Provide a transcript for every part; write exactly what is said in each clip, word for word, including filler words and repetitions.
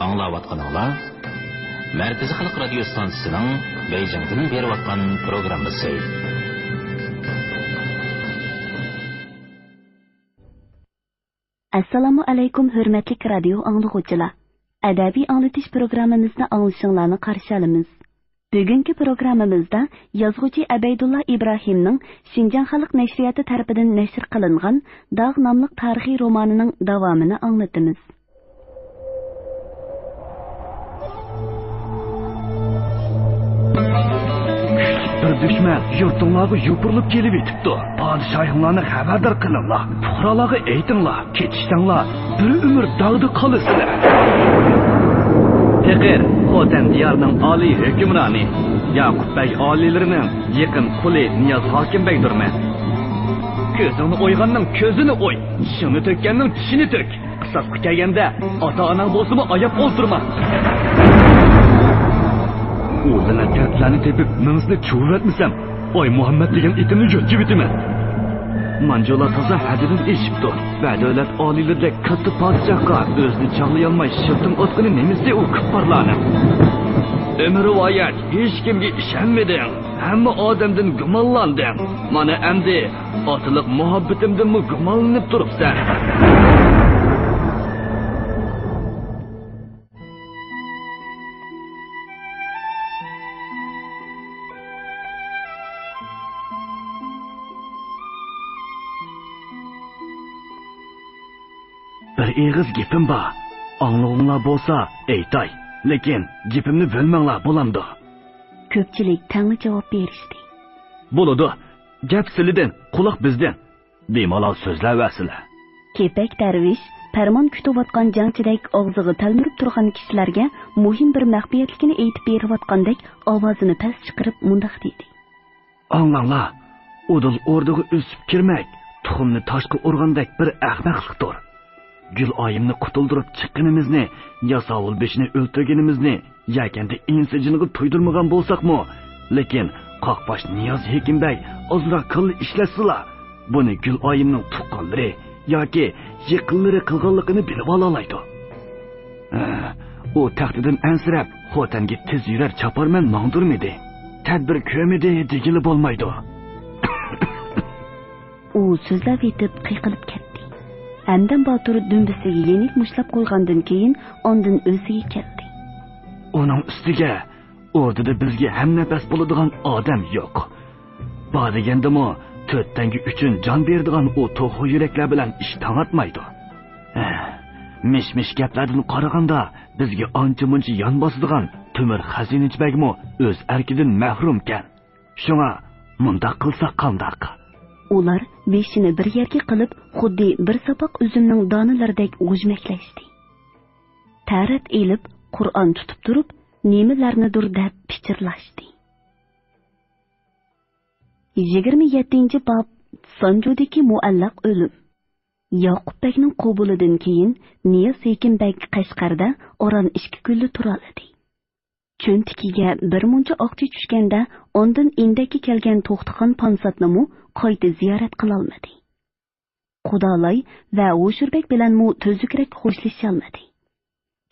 ئاڭلاۋاتقىنىڭلار مەركىزىي خەلق رادىيو ستانسىسىنىڭ بېيجىڭدىن بېرىۋاتقان پروگراممىسى. ئەسسالامۇ ئەلەيكۇم، ھۆرمەتلىك رادىيو ئاڭلىغۇچىلار! ئەدەبىي ئاڭلىتىش پروگراممىمىزنى ئاڭلىشىڭلارنى قارشى ئالىمىز. بۈگۈنكى پروگراممىمىزدا يازغۇچى ئەبەيدۇللا ئىبراھىمنىڭ شىنجاڭ خەلق نەشرىياتى تەرىپىدىن نەشر قىلىنغان داغ ناملىق تارىخىي رومانىنىڭ داۋامىنى ئاڭلىتىمىز. كۈچلۈك بىر دۈشمەن يۇرتۇڭلارغا يوپۇرۇلۇپ كېلىۋېتىپتۇ. پادىشاھىڭلارنى خەۋەردار قىلىڭلار. پۇقرالارغا ئېيتىڭلار، كېتىشسەڭلار، بىر ئۆمۈر داغدا قالىسىلەر. پېقىر، خوتەن دىيارىنىڭ ئالىي ھۆكۈمرانى، ياقۇپ بەگ ئالىيلىرىنىڭ يېقىن قۇلى نىياز ھاكىم بەگدۇرمەن. كۆزۈڭنى ئويغاننىڭ كۆزىنى ئوي، چىشىڭنى تۆككەننىڭ چىشىنى تۆك. قىساسقا كەلگەندە، ئاتا-ئاناڭ بولسىمۇ ئاياپ ئولتۇرما. ئۇ لەنەت كەلپىلەرنى تېپىپ، مېڭىسىنى چۇۋۇۋەتمىسەم، ئاي مۇھەممەد دېگەن ئېتىمنى يۆتكىۋېتىمەن. مانجۇلار تازا ھەددىدىن ئېشىپتۇ. ۋە دۆلەت ئالىيلىرىدەك كاتتا پادىشاھقا ئۆزىنى چاغلىيالماي شىلتىم ئاتقىنى نېمىسى ئۇ كۇپپارلارنىڭ؟ ئۆمۈر رىۋايەت، ھېچكىمگە ئىشەنمىدىڭ. ھەممە ئادەمدىن گۇمانلاندىڭ. مانا ئەمدى ئاتىلىق مۇھەببىتىمدىنمۇ گۇمانلىنىپ تۇرۇپسەن. بىر ئېغىز گېپىم بار. ئاڭلىغۇڭلار بولسا ئېيتاي، لېكىن گېپىمنى بۆلمەڭلار، بولامدۇ؟ كۆپچىلىك تەڭلا جاۋاب بېرىشتى. بولىدۇ. گەپ سىلىدىن، قۇلاق بىزدىن. بىمالال سۆزلەۋەرسىلە. كېپەك دەرۋىش پەرمان كۈتۈۋاتقان جەڭچىدەك ئاغزىغا تەلمۈرۈپ تۇرغان كىشىلەرگە مۇھىم بىر مەخپىيەتلىكنى ئېيتىپ بېرىۋاتقاندەك ئاۋازىنى پەس چىقىرىپ مۇنداق دېدى. ئاڭلاڭلار، ئۇدۇل ئوردىغا ئۆسۈپ كىرمەك، تۇخۇمنى تاشقا ئۇرغاندەك بىر ئەخمەقلىقتۇر. گۈلئايىمنى قۇتۇلدۇرۇپ چىققىنىمىزنى، ياساۋۇل بېشىنى ئۆلتۈرگىنىمىزنى يەكەندە ئىنسى جېنىغا تۇيدۇرمىغان بولساقمۇ، لېكىن قاقباش نىياز ھېكىم بەگ ئازراق كاللا ئىشلەتسىلا، بۇنى گۈلئايىمنىڭ تۇغقانلىرى ياكى يېقىنلىرى قىلغانلىقىنى بىلىۋالالايدۇ. ھە، ئۇ تەختىدىن ئەنسىرەپ، خوتەنگە تېز يۈرەر چاپارمەن ماڭدۇرمىدى. تەدبىر كۆرمىدى دېگىلى بولمايدۇ. ئۇ سۆزلەۋېتىپ قىيقىلىپ كەتتى. ھەمدەم باتۇر دۈمبىسىگە يېنىك مۇشتلاپ قويغاندىن كېيىن ئاندىن ئۆزىگە كەلدى. ئۇنىڭ ئۈستىگە ئوردىدا بىزگە ھەمنەپەس بولىدىغان ئادەم يوق. بار دېگەندىمۇ تۆت تەڭگە ئۈچۈن جان بېرىدىغان ئۇ توخۇ يۈرەكلەر بىلەن ئىش تاڭاتمايدۇ. ھە، مىش-مىش گەپلەردىن قارىغاندا، بىزگە ئانچە-مۇنچە يان باسىدىغان تۆمۈر خەزىنىچى بەگمۇ ئۆز ئەركىدىن مەھرۇمكەن. شۇڭا مۇنداق قىلساق قانداق؟ ئۇلار بېشىنى بىر يەرگە قىلىپ، خۇددى بىر ساپاق ئۈزۈمنىڭ دانىلىرىدەك غۇژمەكلەشتى. تەرەت ئېلىپ، قۇرئان تۇتۇپ تۇرۇپ، نېمىلەرنىدۇر دەپ پىچىرلاشتى. يىگىرمە يەتتىنچى باب، سانجۇدىكى مۇئەللەق ئۆلۈم. ياقۇپ بەگنىڭ قوبۇلىدىن كېيىن، نىياز ھېكىم بەگ قەشقەردە ئاران ئىككى كۈنلا تۇرالىدى. چۆنتىكىگە بىر مۇنچە ئاقچا چۈشكەندە، ئاندىن ئىندەككە كەلگەن توختىخان پانساتنىمۇ قايتا زىيارەت قىلالمىدى. قۇدالاي ۋە ھوشۇربەگ بىلەنمۇ تۈزۈكرەك خوشلىشالمىدى.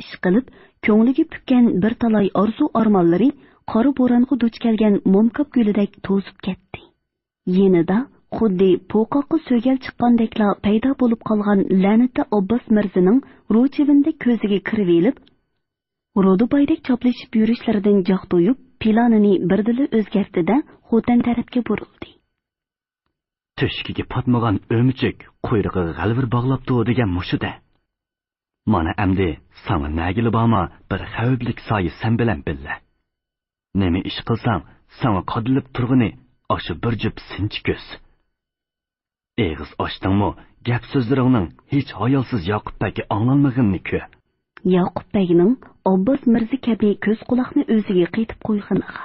ئىشقىلىپ، كۆڭلىگە پۈككەن بىر تالاي ئارزۇ-ئارمانلىرى قارا بورانغا دۇچ كەلگەن مومكاپ گۈلىدەك توزۇپ كەتتى. يېنىدا خۇددى پوقاققا سۆگەل چىققاندەكلا پەيدا بولۇپ قالغان لەنىتى ئابباس مىرزىنىڭ روچىۋىندەك كۆزىگە كىرىۋېلىپ، رودىبايدەك چاپلىشىپ يۈرۈشلىرىدىن جاق تويۇپ، پىلانىنى بىردىنلا ئۆزگەرتتى-دە، خوتەن تەرەپكە بۇرۇلدى. تۆشۈكىگە پاتمىغان ئۆمۈچۈك قۇيرۇقىغا غەلۋىر باغلاپتۇ دېگەن مۇشۇ-دە. مانا ئەمدى ساڭا نەگىلا بارما بىر خەۋپلىك سايە سەن بىلەن بىللە. نېمە ئىش قىلساڭ، ساڭا قادىلىپ تۇرغىنى ئاشۇ بىر جۈپ سىنچى كۆز. ئېغىز ئاچتىڭمۇ، گەپ-سۆزلىرىڭنىڭ ھېچ ھايالسىز ياقۇپ بەگكە ئاڭلانمىغىنىنى كۆر. ياقۇپ بەگنىڭ ئابباس مىرزا كەبى كۆز-قۇلاقنى ئۆزىگە قېتىپ قويغىنىغا،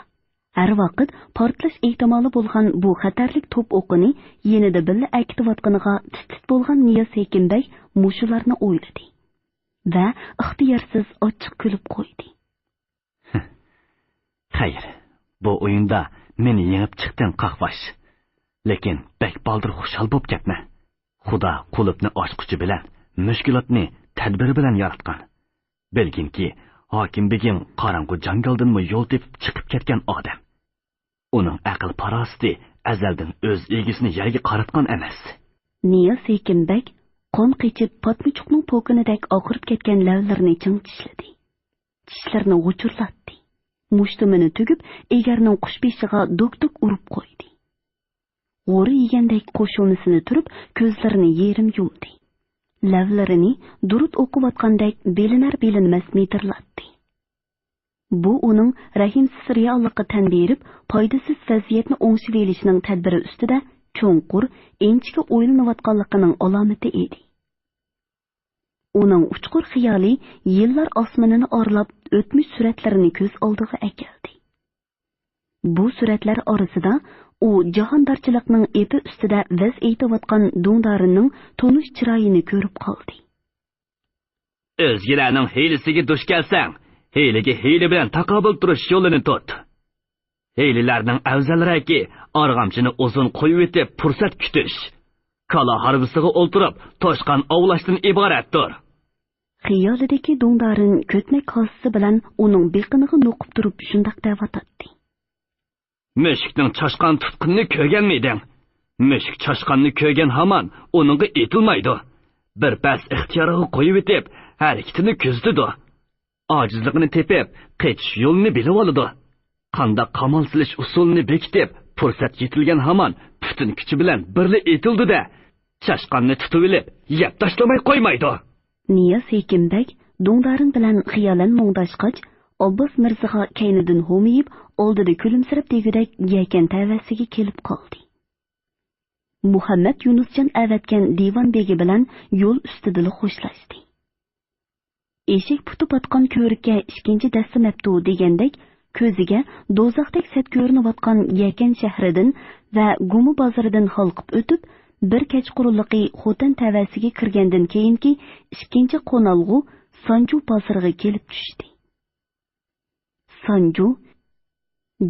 ھەر ۋاقىت پارتلاش ئېھتىمالى بولغان بۇ خەتەرلىك توپ ئوقىنى يېنىدا بىللە ئەكېتىۋاتقىنىغا تىت-تىت بولغان نىياز ھېكىم بەگ مۇشۇلارنى ئويلىدى ۋە ئىختىيارسىز ئاچچىق كۈلۈپ قويدى. خەير، بۇ ئويۇندا مېنى يېڭىپ چىقتىڭ، قاقباش. لېكىن بەك بالدۇر خۇشال بوپ كەتمە. خۇدا قۇلۇپنى ئاچقۇچى بىلەن، مۈشكۈلاتنى تەدبىرى بىلەن ياراتقان. بەلكىمكى، ھاكىم بېگىم قاراڭغۇ جاڭگالدىنمۇ يول تېپىپ چىقىپ كەتكەن ئادەم. ئۇنىڭ ئەقىل-پاراسىتى ئەزەلدىن ئۆز ئىگىسىنى يەرگە قاراتقان ئەمەس. نىياز ھېكىم بەگ قان قېچىپ، پاتمىچۇقنىڭ پوكىنىدەك ئاقىرىپ كەتكەن لەۋلىرىنى چىڭ چىشلىدى. چىشلىرىنى غۇچۇرلاتتى. مۇشتۇمىنى تۈگۈپ، ئېگەرنىڭ قۇشبېشىغا دوك-دوك ئۇرۇپ قويدى. غورا يېگەندەك قوشۇمىسىنى تۈرۈپ، كۆزلىرىنى يېرىم يۇمدى. لەۋلىرىنى دۇرۇت ئوقۇۋاتقاندەك بىلىنەر-بىلىنمەس مىدىرلاتتى. بۇ ئۇنىڭ رەھىمسىز رېئاللىققا تەن بېرىپ، پايدىسىز ۋەزىيەتنى ئوڭشىۋېلىشنىڭ تەدبىرى ئۈستىدە چوڭقۇر، ئىنچىكە ئويلىنىۋاتقانلىقىنىڭ ئالامىتى ئىدى. ئۇنىڭ ئۇچقۇر خىيالى يىللار ئاسمىنىنى ئارىلاپ، ئۆتمۈش سۈرەتلىرىنى كۆز ئالدىغا ئەكەلدى. بۇ سۈرەتلەر ئارىسىدا ئۇ جاھاندارچىلىقنىڭ ئېپى ئۈستىدە ۋەز ئېيتىۋاتقان دۇڭدارىننىڭ تونۇش چىرايىنى كۆرۈپ قالدى. ئۆزگىلەرنىڭ ھىيلىسىگە دۇچ كەلسەڭ، ھىيلىگە ھىيلە بىلەن تاقابىل تۇرۇش يولىنى تۇت. ھىيلىلەرنىڭ ئەۋزەلرەكى ئارغامچىنى ئۇزۇن قويۇۋېتىپ پۇرسەت كۈتۈش. كالا ھارۋىسىغا ئولتۇرۇپ توشقان ئاۋلاشتىن ئىبارەتتۇر. خىيالىدىكى دۇڭدارىن كۆتمەك كاسىسى بىلەن ئۇنىڭ بېقىنىغا نوقۇپ تۇرۇپ شۇنداق دەۋاتاتتى. مۈشۈكنىڭ چاشقان تۇتقىنىنى كۆرگەنمىدىڭ؟ مۈشۈك چاشقاننى كۆرگەن ھامان ئۇنىڭغا ئېتىلمايدۇ. بىر پەس ئىختىيارىغا قويۇۋېتىپ، ھەرىكىتىنى كۆزىتىدۇ. ئاجىزلىقىنى تېپىپ، قېچىش يولىنى بىلىۋالىدۇ. قانداق قامال سېلىش ئۇسۇلىنى بېكىتىپ، پۇرسەت يېتىلگەن ھامان پۈتۈن كۈچى بىلەن بىرلا ئېتىلىدۇ-دە، چاشقاننى تۇتۇۋېلىپ، يەپ تاشلىماي قويمايدۇ. نىياز ھېكىم بەگ دۇڭدارىن بىلەن خىيالەن مۇڭداشقاچ، ئابباس مىرزىغا كەينىدىن ھومىيىپ، ئالدىدا كۈلۈمسىرەپ دېگۈدەك يەكەن تەۋەسىگە كېلىپ قالدى. مۇھەممەد يۇنۇسجان ئەۋەتكەن دىۋان بېگى بىلەن يول ئۈستىدىلا خوشلاشتى. ئېشەك پۇتى پاتقان كۆۋرۈككە ئىككىنچى دەسسىمەپتۇ دېگەندەك، كۆزىگە دوزاختەك سەت كۆرۈنۈۋاتقان يەكەن شەھىرىدىن ۋە گۇما بازىرىدىن ھالقىپ ئۆتۈپ، بىر كەچقۇرۇنلۇقى خوتەن تەۋەسىگە كىرگەندىن كېيىنكى ئىككىنچى قونالغۇ سانجۇ بازىرىغا كېلىپ چۈشتى. سانجۇ،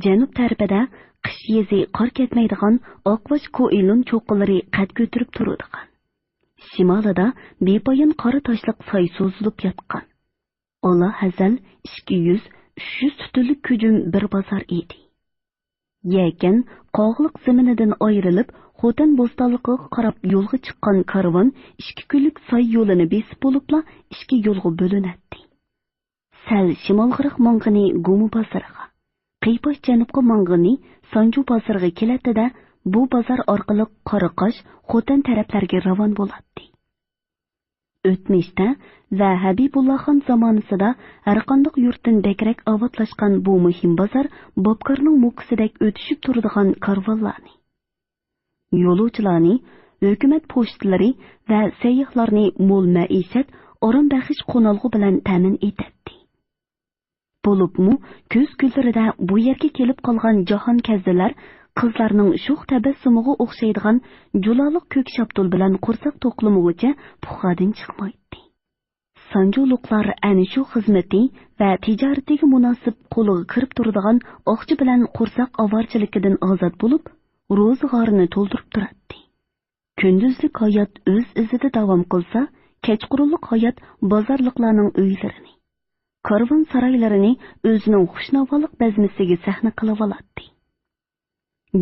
جەنۇب تەرىپىدە قىش يېزى قار كەتمەيدىغان ئاقۋاش كوئىلۇن چوققىلىرى قەد كۆتۈرۈپ تۇرىدىغان، شىمالىدا بىپايان قارا تاشلىق ساي سوزۇلۇپ ياتقان، ئالا ھەزەل ئىككى يۈز، ئۈچ يۈز تۈتۈنلۈك كۈجۈم بىر بازار ئىدى. يەكەن قاغىلىق زېمىنىدىن ئايرىلىپ، خوتەن بوستانلىقىغا قاراپ يولغا چىققان كارۋان ئىككى كۈنلۈك ساي يولىنى بېسىپ بولۇپلا ئىككى يولغا بۆلۈنەتتى. سەل شىمالغىراق ماڭغىنى گۇما بازىرىغا، قىيپاش جەنۇبقا ماڭغىنى سانجۇ بازىرىغا كېلەتتى-دە، بۇ بازار ئارقىلىق قاراقاش، خوتەن تەرەپلەرگە راۋان بولاتتى. ئۆتمۈشتە ۋە ھەبىبۇللا خان زامانىسىدا ھەرقانداق يۇرتتىن بەكرەك ئاۋاتلاشقان بۇ مۇھىم بازار بابكارنىڭ موكىسىدەك ئۆتۈشۈپ تۇرىدىغان كارۋانلارنى، يولۇچىلارنى، ھۆكۈمەت پوچتىلىرى ۋە سەيياھلارنى مول مەئىشەت، ئارام بەخش قونالغۇ بىلەن تەمىن ئېتەتتى. بولۇپمۇ كۈز كۈنلىرىدە بۇ يەرگە كېلىپ قالغان جاھانكەزدىلەر قىزلارنىڭ شوخ تەبەسسۇمىغا ئوخشايدىغان جۇلالىق كۆك شاپتۇل بىلەن قورساق توقلىمىغۇچە پۇخادىن چىقمايتتى. سانجۇلۇقلار ئەنە شۇ خىزمىتى ۋە تىجارىتىگە مۇناسىپ قولىغا كىرىپ تۇرىدىغان ئاقچا بىلەن قورساق ئاۋارىچىلىكىدىن ئازاد بولۇپ، روزىغارىنى تولدۇرۇپ تۇراتتى. كۈندۈزلۈك ھايات ئۆز ئىزىدا داۋام قىلسا، كەچقۇرۇنلۇق ھايات بازارلىقلارنىڭ ئۆيلىرىنى، كارۋان سارايلىرىنى ئۆزىنىڭ خۇشناۋالىق بەزمىسىگە سەھنە قىلىۋالاتتى.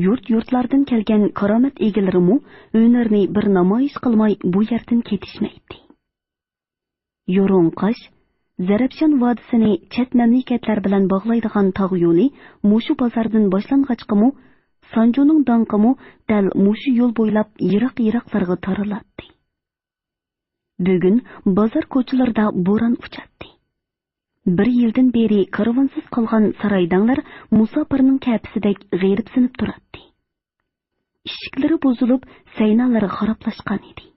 يۇرت-يۇرتلاردىن كەلگەن كارامەت ئىگىلىرىمۇ ھۈنىرىنى بىر نامايىش قىلماي بۇ يەردىن كېتىشمەيتتى. يورۇڭقاش، زەرەپشان ۋادىسىنى چەت مەملىكەتلەر بىلەن باغلايدىغان تاغ يولى مۇشۇ بازاردىن باشلانغاچقىمۇ، سانجۇنىڭ داڭقىمۇ دەل مۇشۇ يول بويلاپ يىراق-يىراقلارغا تارىلاتتى. بۈگۈن بازار كوچىلىرىدا بوران ئۇچاتتى. بىر يىلدىن بېرى كارۋانسىز قالغان سارايداڭلار مۇساپىرنىڭ كەپىسىدەك غېرىبسىنىپ تۇراتتى. ئىشىكلىرى بۇزۇلۇپ، سەينالىرى خارابلاشقان ئىدى.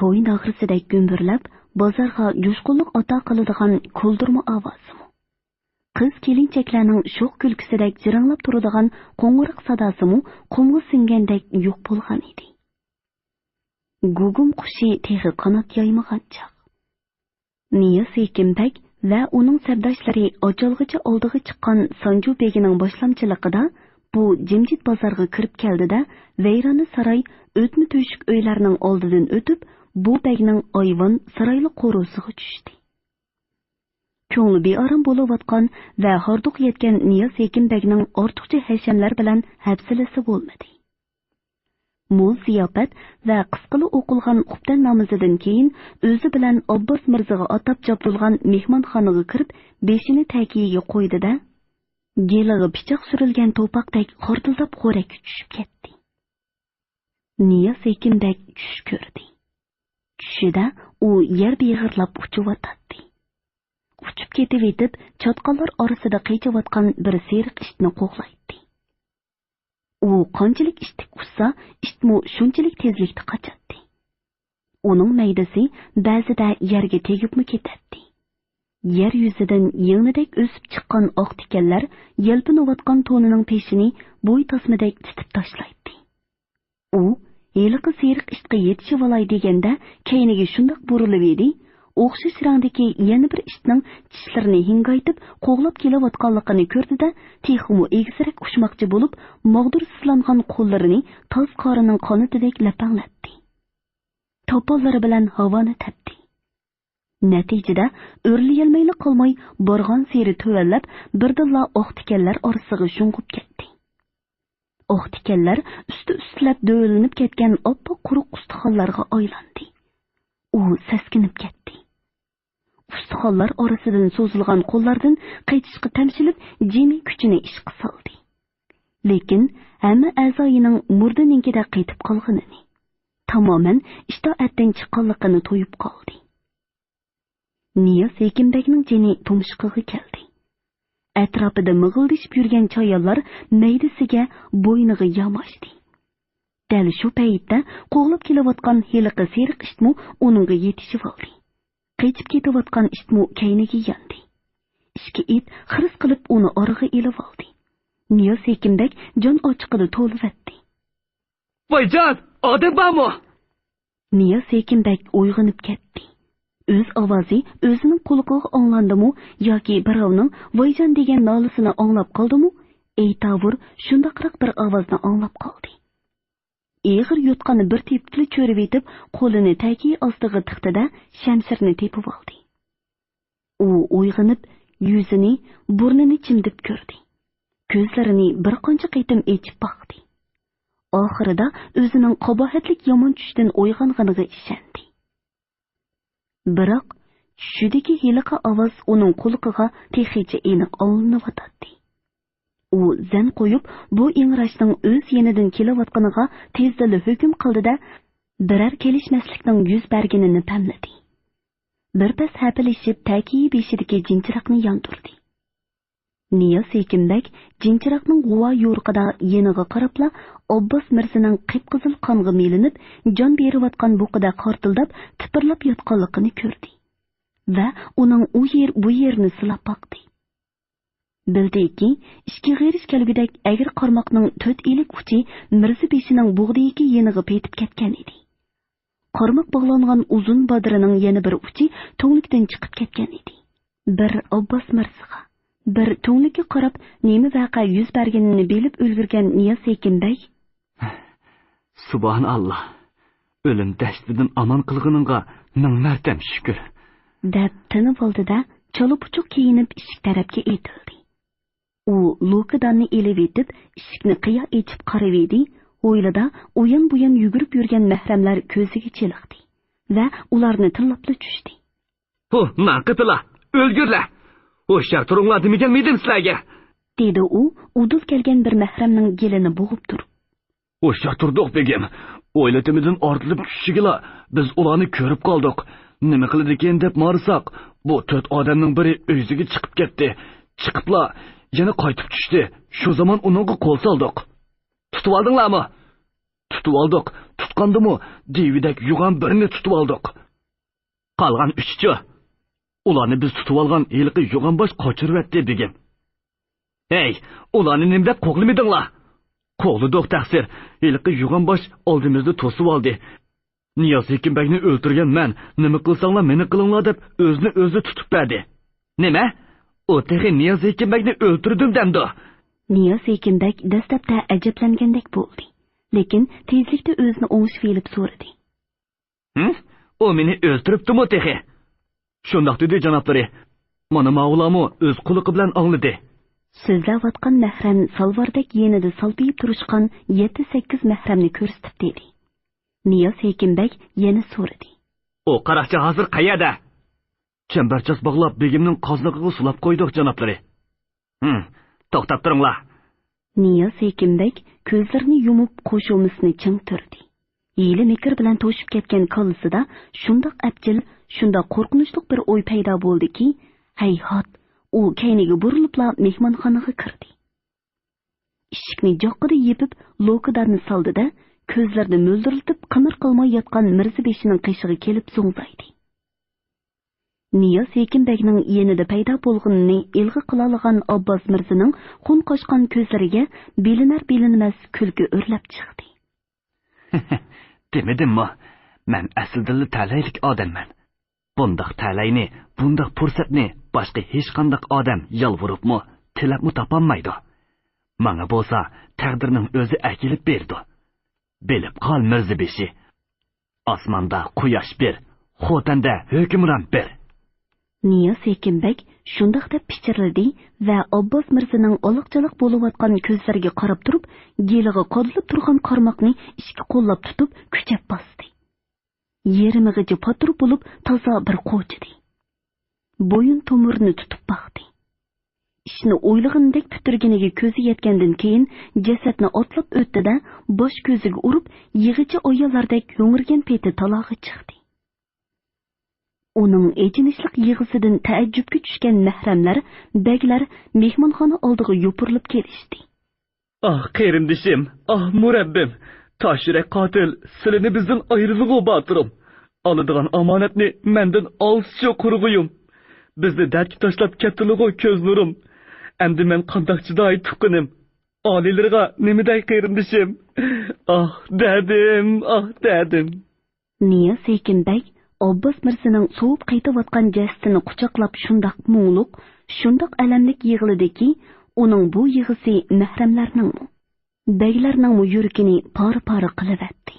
توي ناغرىسىدەك گۈمبۈرلەپ، بازارغا جۇشقۇنلۇق ئاتا قىلىدىغان كولدۇرما ئاۋازىمۇ، قىز-كېلىنچەكلەرنىڭ شوخ كۈلكىسىدەك جىرىڭلاپ تۇرىدىغان قوڭغۇراق ساداسىمۇ قۇمغا سىڭگەندەك يوق بولغان ئىدى. گۇگۇم قۇشى تېخى قانات يايمىغان چاغ. نىياز ھېكىم بەگ ۋە ئۇنىڭ سەپداشلىرى ئاچالغىچە ئالدىغا چىققان سانجۇ بېگىنىڭ باشلامچىلىقىدا بۇ جىمجىت بازارغا كىرىپ كەلدى-دە، ۋەيرانە ساراي، ئۆتمە تۆشۈك ئۆيلەرنىڭ ئالدىدىن ئۆتۈپ، بۇ بەگنىڭ ئايۋان سارايلىق قورۇسىغا چۈشتى. كۆڭلى بىئارام بولۇۋاتقان ۋە ھاردۇق يەتكەن نىياز ھېكىم بەگنىڭ ئارتۇقچە ھەشەملەر بىلەن ھەپسىلىسى بولمىدى. مول زىياپەت ۋە قىسقىلا ئوقۇلغان خۇپتەن نامىزىدىن كېيىن ئۆزى بىلەن ئابباس مىرزىغا ئاتاپ جابدۇلغان مېھمانخانىغا كىرىپ، بېشىنى تەكىيىگە قويدى-دە، گېلىغا پىچاق سۈرۈلگەن توپاقتەك خارتىلداپ خورەككە چۈشۈپ كەتتى. نىياز ھېكىم بەگ چۈش كۆردى. چۈشىدە ئۇ يەر بېغىرلاپ ئۇچۇۋاتاتتى. ئۇچۇپ كېتىۋېتىپ، چاتقاللار ئارىسىدا قېچىۋاتقان بىر سېرىق ئىتنى قوغلايتتى. ئۇ قانچىلىك ئىتتىك ئۇچسا، ئىتمۇ شۇنچىلىك تېزلىكتە قاچاتتى. ئۇنىڭ مەيدىسى بەزىدە يەرگە تېگىپمۇ كېتەتتى. يەر يۈزىدىن يىڭنىدەك ئۆسۈپ چىققان ئاق تىكەنلەر يەلپۈنۈۋاتقان تونىنىڭ پېشىنى بوي تاسمىدەك تىتىپ تاشلايتتى. ئۇ ھېلىقى سېرىق ئىتقا يېتىشىۋالاي دېگەندە، كەينىگە شۇنداق بۇرۇلۇۋىدى، ئوخشاش رەڭدىكى يەنە بىر ئىتنىڭ چىشلىرىنى ھىڭگايتىپ قوغلاپ كېلىۋاتقانلىقىنى كۆردى-دە، تېخىمۇ ئېگىزرەك ئۇچماقچى بولۇپ، ماغدۇرسىزلانغان قوللىرىنى تاز قارىنىڭ قانىتىدەك لەپەڭلەتتى. توپاللىرى بىلەن ھاۋانى تەپتى. نەتىجىدە ئۆرلىيەلمەيلا قالماي، بارغانسېرى تۆۋەنلەپ، بىردىنلا ئاق تىكەنلەر ئارىسىغا شۇڭغۇپ كەتتى. ئاق تىكەنلەر ئۈستى-ئۈستىلەپ دۆۋىلىنىپ كەتكەن ئاپئاق قۇرۇق ئۇستىخانلارغا ئايلاندى. ئۇ سەسكىنىپ كەتتى. ئۇستىخانلار ئارىسىدىن سوزۇلغان قوللاردىن قېچىشقا تەمشىلىپ، جىمى كۈچىنى ئىشقا سالدى. لېكىن ھەممە ئەزايىنىڭ مۇردىنىڭكىدەك قېتىپ قالغىنىنى، تامامەن ئىتائەتتىن چىققانلىقىنى تۇيۇپ قالدى. نىياز ھېكىمبەگنىڭ جېنى تۇمشۇقىغا كەلدى. ئەتراپىدا مىغىلدىشىپ يۈرگەن چايانلار مەيدىسىگە، بوينىغا ياماشتى. دەل شۇ پەيتتە قوغلاپ كېلىۋاتقان ھېلىقى سېرىق ئىتمۇ ئۇنىڭغا يېتىشىۋالدى. قېچىپ كېتىۋاتقان ئىتمۇ كەينىگە ياندى. ئىككى ئىت خىرىس قىلىپ ئۇنى ئارىغا ئېلىۋالدى. نىياز ھېكىمبەگ جان ئاچچىقىدا توۋلىۋەتتى. ۋايجان، ئادەم بارمۇ؟ نىياز ھېكىم بەك ئويغىنىپ كەتتى. ئۆز ئاۋازى ئۆزىنىڭ قۇلىقىغا ئاڭلاندىمۇ ياكى بىراۋنىڭ ۋايجان دېگەن نالىسىنى ئاڭلاپ قالدىمۇ، ئەيتاۋۇر شۇنداقراق بىر ئاۋازنى ئاڭلاپ قالدى. ئېغىر يوتقاننى بىر تېپىپلا چۆرۈۋېتىپ، قولىنى تەكىيى ئاستىغا تىقتى-دە، شەمشىرىنى تېپىۋالدى. ئۇ ئويغىنىپ، يۈزىنى، بۇرنىنى چىمدىپ كۆردى. كۆزلىرىنى بىر قانچە قېتىم ئېچىپ باقتى. ئاخىرىدا ئۆزىنىڭ قاباھەتلىك يامان چۈشتىن ئويغانغىنىغا ئىشەندى. بىراق، چۈشىدىكى ھېلىقى ئاۋاز ئۇنىڭ قۇلىقىغا تېخىچە ئېنىق ئاڭلىنىۋاتاتتى. ئۇ زەن قويۇپ، بۇ ئىڭراشنىڭ ئۆز يېنىدىن كېلىۋاتقىنىغا تېزدىنلا ھۆكۈم قىلدى-دە، بىرەر كېلىشمەسلىكنىڭ يۈز بەرگىنىنى پەملىدى. بىر پەس ھەپىلىشىپ، تەكىيى بېشىدىكى جىنچىراقنى ياندۇردى. نىياز ھېكىم بەگ جىنچىراقنىڭ غۇۋا يورۇقىدا يېنىغا قاراپلا، ئابباس مىرزىنىڭ قىپقىزىل قانغا مىلىنىپ، جان بېرىۋاتقان بۇقىدەك خارتىلداپ، تىپىرلاپ ياتقانلىقىنى كۆردى ۋە ئۇنىڭ ئۇ يېر، بۇ يېرىنى سىلاپ باقتى. بىلدىكى، ئىككى غېرىش كەلگۈدەك ئەگرى قارماقنىڭ تۆت ئىلىك ئۇچى مىرزا بېشىنىڭ بۇغدىيىكى يېنىغا پېتىپ كەتكەن ئىدى. قارماق باغلانغان ئۇزۇن بادىرىنىڭ يەنە بىر ئۇچى تۈڭلۈكتىن چىقىپ كەتكەن ئىدى. بىر ئابباس مىرزىغا، بىر تۈڭلۈككە قاراپ، نېمە ۋەقە يۈز بەرگىنىنى بىلىپ ئۈلگۈرگەن نىياز ھېكىم بەگ، سۇبھاناللا، ئۆلۈم دەشتىدىن ئامان قىلغىنىڭغا مىڭ مەرتەم شۈكۈر، دەپ تىنىۋالدى-دە، چالا-پۇچۇق كىيىنىپ ئىشىك تەرەپكە ئېتىلدى. ئۇ لوكىداننى ئېلىۋېتىپ، ئىشىكنى قىيا ئېچىپ قارىۋىدى، ھويلىدا ئۇيان-بۇيان يۈگۈرۈپ يۈرگەن مەھرەملەر كۆزىگە چېلىقتى ۋە ئۇلارنى تىللاپلا چۈشتى. ھۇ، ناقىپىلا، ئۆلگۈرلە! ھوشيار تۇرۇڭلار دېمىگەنمىدىم سىلەرگە؟ دېدى ئۇ ئۇدۇل كەلگەن بىر مەھرەمنىڭ گېلىنى بوغۇپ تۇرۇپ. ھوشيار تۇردۇق، بېگىم. ھويلىتىمىزدىن ئارتىلىپ چۈشۈشىگىلا بىز ئۇلارنى كۆرۈپ قالدۇق. نېمە قىلىدىكىن دەپ مارىساق، بۇ تۆت ئادەمنىڭ بىرى ئۆگزىگە چىقىپ كەتتى. چىقىپلا يەنە قايتىپ چۈشتى. شۇ زامان ئۇنىڭغا قول سالدۇق. تۇتۇۋالدىڭلارمۇ؟ تۇتۇۋالدۇق. تۇتقاندىمۇ دىۋىدەك يوغان بىرنى تۇتۇۋالدۇق. قالغان ئۈچىچۇ؟ ئۇلارنى بىز تۇتۇۋالغان ھېلىقى يوغان باش قاچۇرۇۋەتتى، بېگىم. ھەي، ئۇلارنى نېمە دەپ قوغلىمىدىڭلار؟ قوغلىدۇق، تەقسىر. ھېلىقى يوغان باش ئالدىمىزدا توسۇۋالدى. نىياز ھېكىم بەگنى ئۆلتۈرگەن مەن، نېمە قىلساڭلار مېنى قىلىڭلار دەپ ئۆزىنى ئۆزى تۇتۇپ بەردى. نېمە؟ ئۇ تېخى نىياز ھېكىم بەگنى ئۆلتۈردۈم دەمدۇ؟ نىياز ھېكىم بەگ دەسلەپتە ئەجەبلەنگەندەك بولدى، لېكىن تېزلىكتە ئۆزىنى ئوڭشىۋېلىپ سورىدى. ھىم؟ ئۇ مېنى ئۆلتۈرۈپتىمۇ تېخى؟ شۇنداق دېدى جانابلىرى. مانا ماۋۇلارمۇ ئۆز قۇلىقى بىلەن ئاڭلىدى. سۆزلەۋاتقان مەھرەم سالۋاردەك يېنىدا سالپىيىپ تۇرۇشقان يەتتە-سەككىز مەھرەمنى كۆرسىتىپ دېدى. نىياز ھېكىم بەگ يەنە سورىدى. ئۇ قاراقچى ھازىر قەيەردە؟ چەمبەرچاس باغلاپ، بېگىمنىڭ قازنىقىغا سولاپ قويدۇق، جانابلىرى. ھىم، توختاپ تۇرۇڭلار. نىياز ھېكىم بەگ كۆزلىرىنى يۇمۇپ، قوشۇمىسىنى چىڭ تۈردى. ھىيلە-مىكىر بىلەن توشۇپ كەتكەن كاللىسىدا شۇنداق ئەپچىل، شۇنداق قورقۇنچلۇق بىر ئوي پەيدا بولدىكى، ھەيھات، ئۇ كەينىگە بۇرۇلۇپلا مېھمانخانىغا كىردى. ئىشىكنى جاققىدە يېپىپ، لوكىدارنى سالدى-دە، كۆزلىرىنى مۆلدۈرلىتىپ قىمىر قىلماي ياتقان مىرزىبېشىنىڭ قېشىغا كېلىپ زوڭزايدى. نىياز ھېكىم بەگنىڭ يېنىدا پەيدا بولغىنىنى ئىلغا قىلالىغان ئابباس مىرزىنىڭ خۇن قاچقان كۆزلىرىگە بىلىنەر-بىلىنمەس كۈلكە ئۆرلەپ چىقتى. دېمىدىممۇ، مەن ئەسلىدىنلا تەلەيلىك ئادەممەن. بۇنداق تەلەينى، بۇنداق پۇرسەتنى باشقا ھېچقانداق ئادەم يالۋۇرۇپمۇ، تىلەپمۇ تاپالمايدۇ. ماڭا بولسا تەقدىرنىڭ ئۆزى ئەكېلىپ بېرىدۇ. بىلىپ قال، مىرزىبېشى. ئاسماندا قۇياش بىر، خوتەندە ھۆكۈمران بىر. نىياز ھېكىم بەگ شۇنداق دەپ پىچىرلىدى ۋە ئابباس مىرزىنىڭ ئالاقچالاق بولۇۋاتقان كۆزلىرىگە قاراپ تۇرۇپ، گېلىغا قادىلىپ تۇرغان قارماقنى ئىككى قوللاپ تۇتۇپ، كۈچەپ باستى. يېرىمىغىچە پاتۇر بولۇپ تازا بىر قوچىدى. بويۇن تومۇرىنى تۇتۇپ باقتى. ئىشنى ئويلىغىنىدەك پۈتتۈرگىنىگە كۆزى يەتكەندىن كېيىن، جەسەتنى ئاتلاپ ئۆتتى-دە، باش كۆزىگە ئۇرۇپ، يىغىچى ئاياللاردەك ھۆڭرىگەن پېتى تالاغا چىقتى. ئۇنىڭ ئېچىنىشلىق يىغىسىدىن تەئەججۈپكە چۈشكەن مەھرەملەر، بەگلەر مېھمانخانا ئالدىغا يوپۇرۇلۇپ كېلىشتى. ئاھ، قېرىندىشىم، ئاھ، مۇرەببىم، تاش يۈرەك قاتىل، سىلىنى بىزدىن ئايرىلغۇ، باتۇرۇم. ئالىدىغان ئامانەتنى مەندىن ئالسىچۇ، قۇرغۇيۇم. بىزنى دەردكە تاشلاپ كەتتىلىغۇ، كۆز نۇرۇم. ئەمدى مەن قانداق چىداي، تۇغقىنىم؟ ئالىيلىرىغا نېمە دەي، قېرىندىشىم؟ ئاھ، دەردىم، ئاھ، دەردىم. نىياز ھېكىم بەگ ئابباس مىرزىنىڭ سوۋۇپ قېتىۋاتقان جەسىتىنى قۇچاقلاپ شۇنداق مۇڭلۇق، شۇنداق ئەلەملىك يىغلىدىكى، ئۇنىڭ بۇ يىغىسى مەھرەملەرنىڭمۇ، بەگلەرنىڭمۇ يۈرىكىنى پارە-پارە قىلىۋەتتى.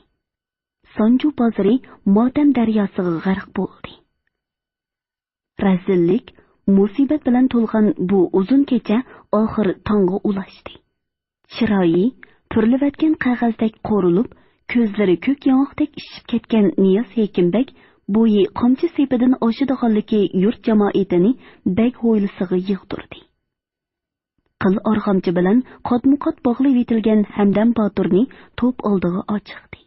سانجۇ بازىرى ماتەم دەرياسىغا غەرق بولدى. رەزىللىك، مۇسىبەت بىلەن تولغان بۇ ئۇزۇن كېچە ئاخىر تاڭغا ئۇلاشتى. چىرايى پۈرلىۋەتكەن قەغەزدەك قورۇلۇپ، كۆزلىرى كۆك ياڭاقتەك ئىششىپ كەتكەن نىياز ھېكىم بەگ بويى قامچا سېپىدىن ئاشىدىغانلىكى يۇرت جامائىتىنى بەگ ھويلىسىغا يىغدۇردى. قىل ئارغامچا بىلەن قاتمۇقات باغلىۋېتىلگەن ھەمدەم باتۇرنى توپ ئالدىغا ئاچىقتى.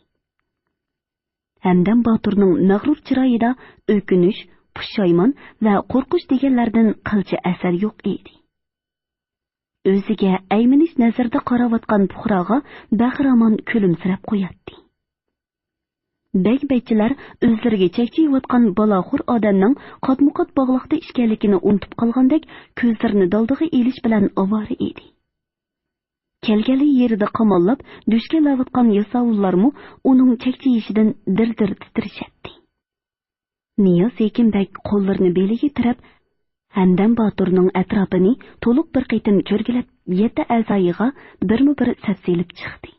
ھەمدەم باتۇرنىڭ مەغرۇر چىرايىدا ئۆكۈنۈش، پۇشايمان ۋە قورقۇش دېگەنلەردىن قىلچە ئەسەر يوق ئىدى. ئۆزىگە ئەيمىنىش نەزىرىدە قاراۋاتقان پۇقراغا بەخىرامان كۈلۈمسىرەپ قوياتتى. بەگ-بەچچىلەر ئۆزلىرىگە چەكچىيىۋاتقان بالاخور ئادەمنىڭ قاتمۇقات باغلاقتا ئىكەنلىكىنى ئۇنتۇپ قالغاندەك، كۆزلىرىنى دالدىغا ئېلىش بىلەن ئاۋارە ئىدى. كەلگەنلا يېرىدە قاماللاپ دۈشكەنلەۋاتقان ياساۋۇللارمۇ ئۇنىڭ چەكچىيىشىدىن دىر-دىر تىترىشەتتى. نىياز ھېكىم بەگ قوللىرىنى بېلىگە تىرەپ، ھەمدەم باتۇرنىڭ ئەتراپىنى تولۇق بىر قېتىم چۆرگىلەپ، يەتتە ئەزايىغا بىرمۇ بىر سەپسېلىپ چىقتى.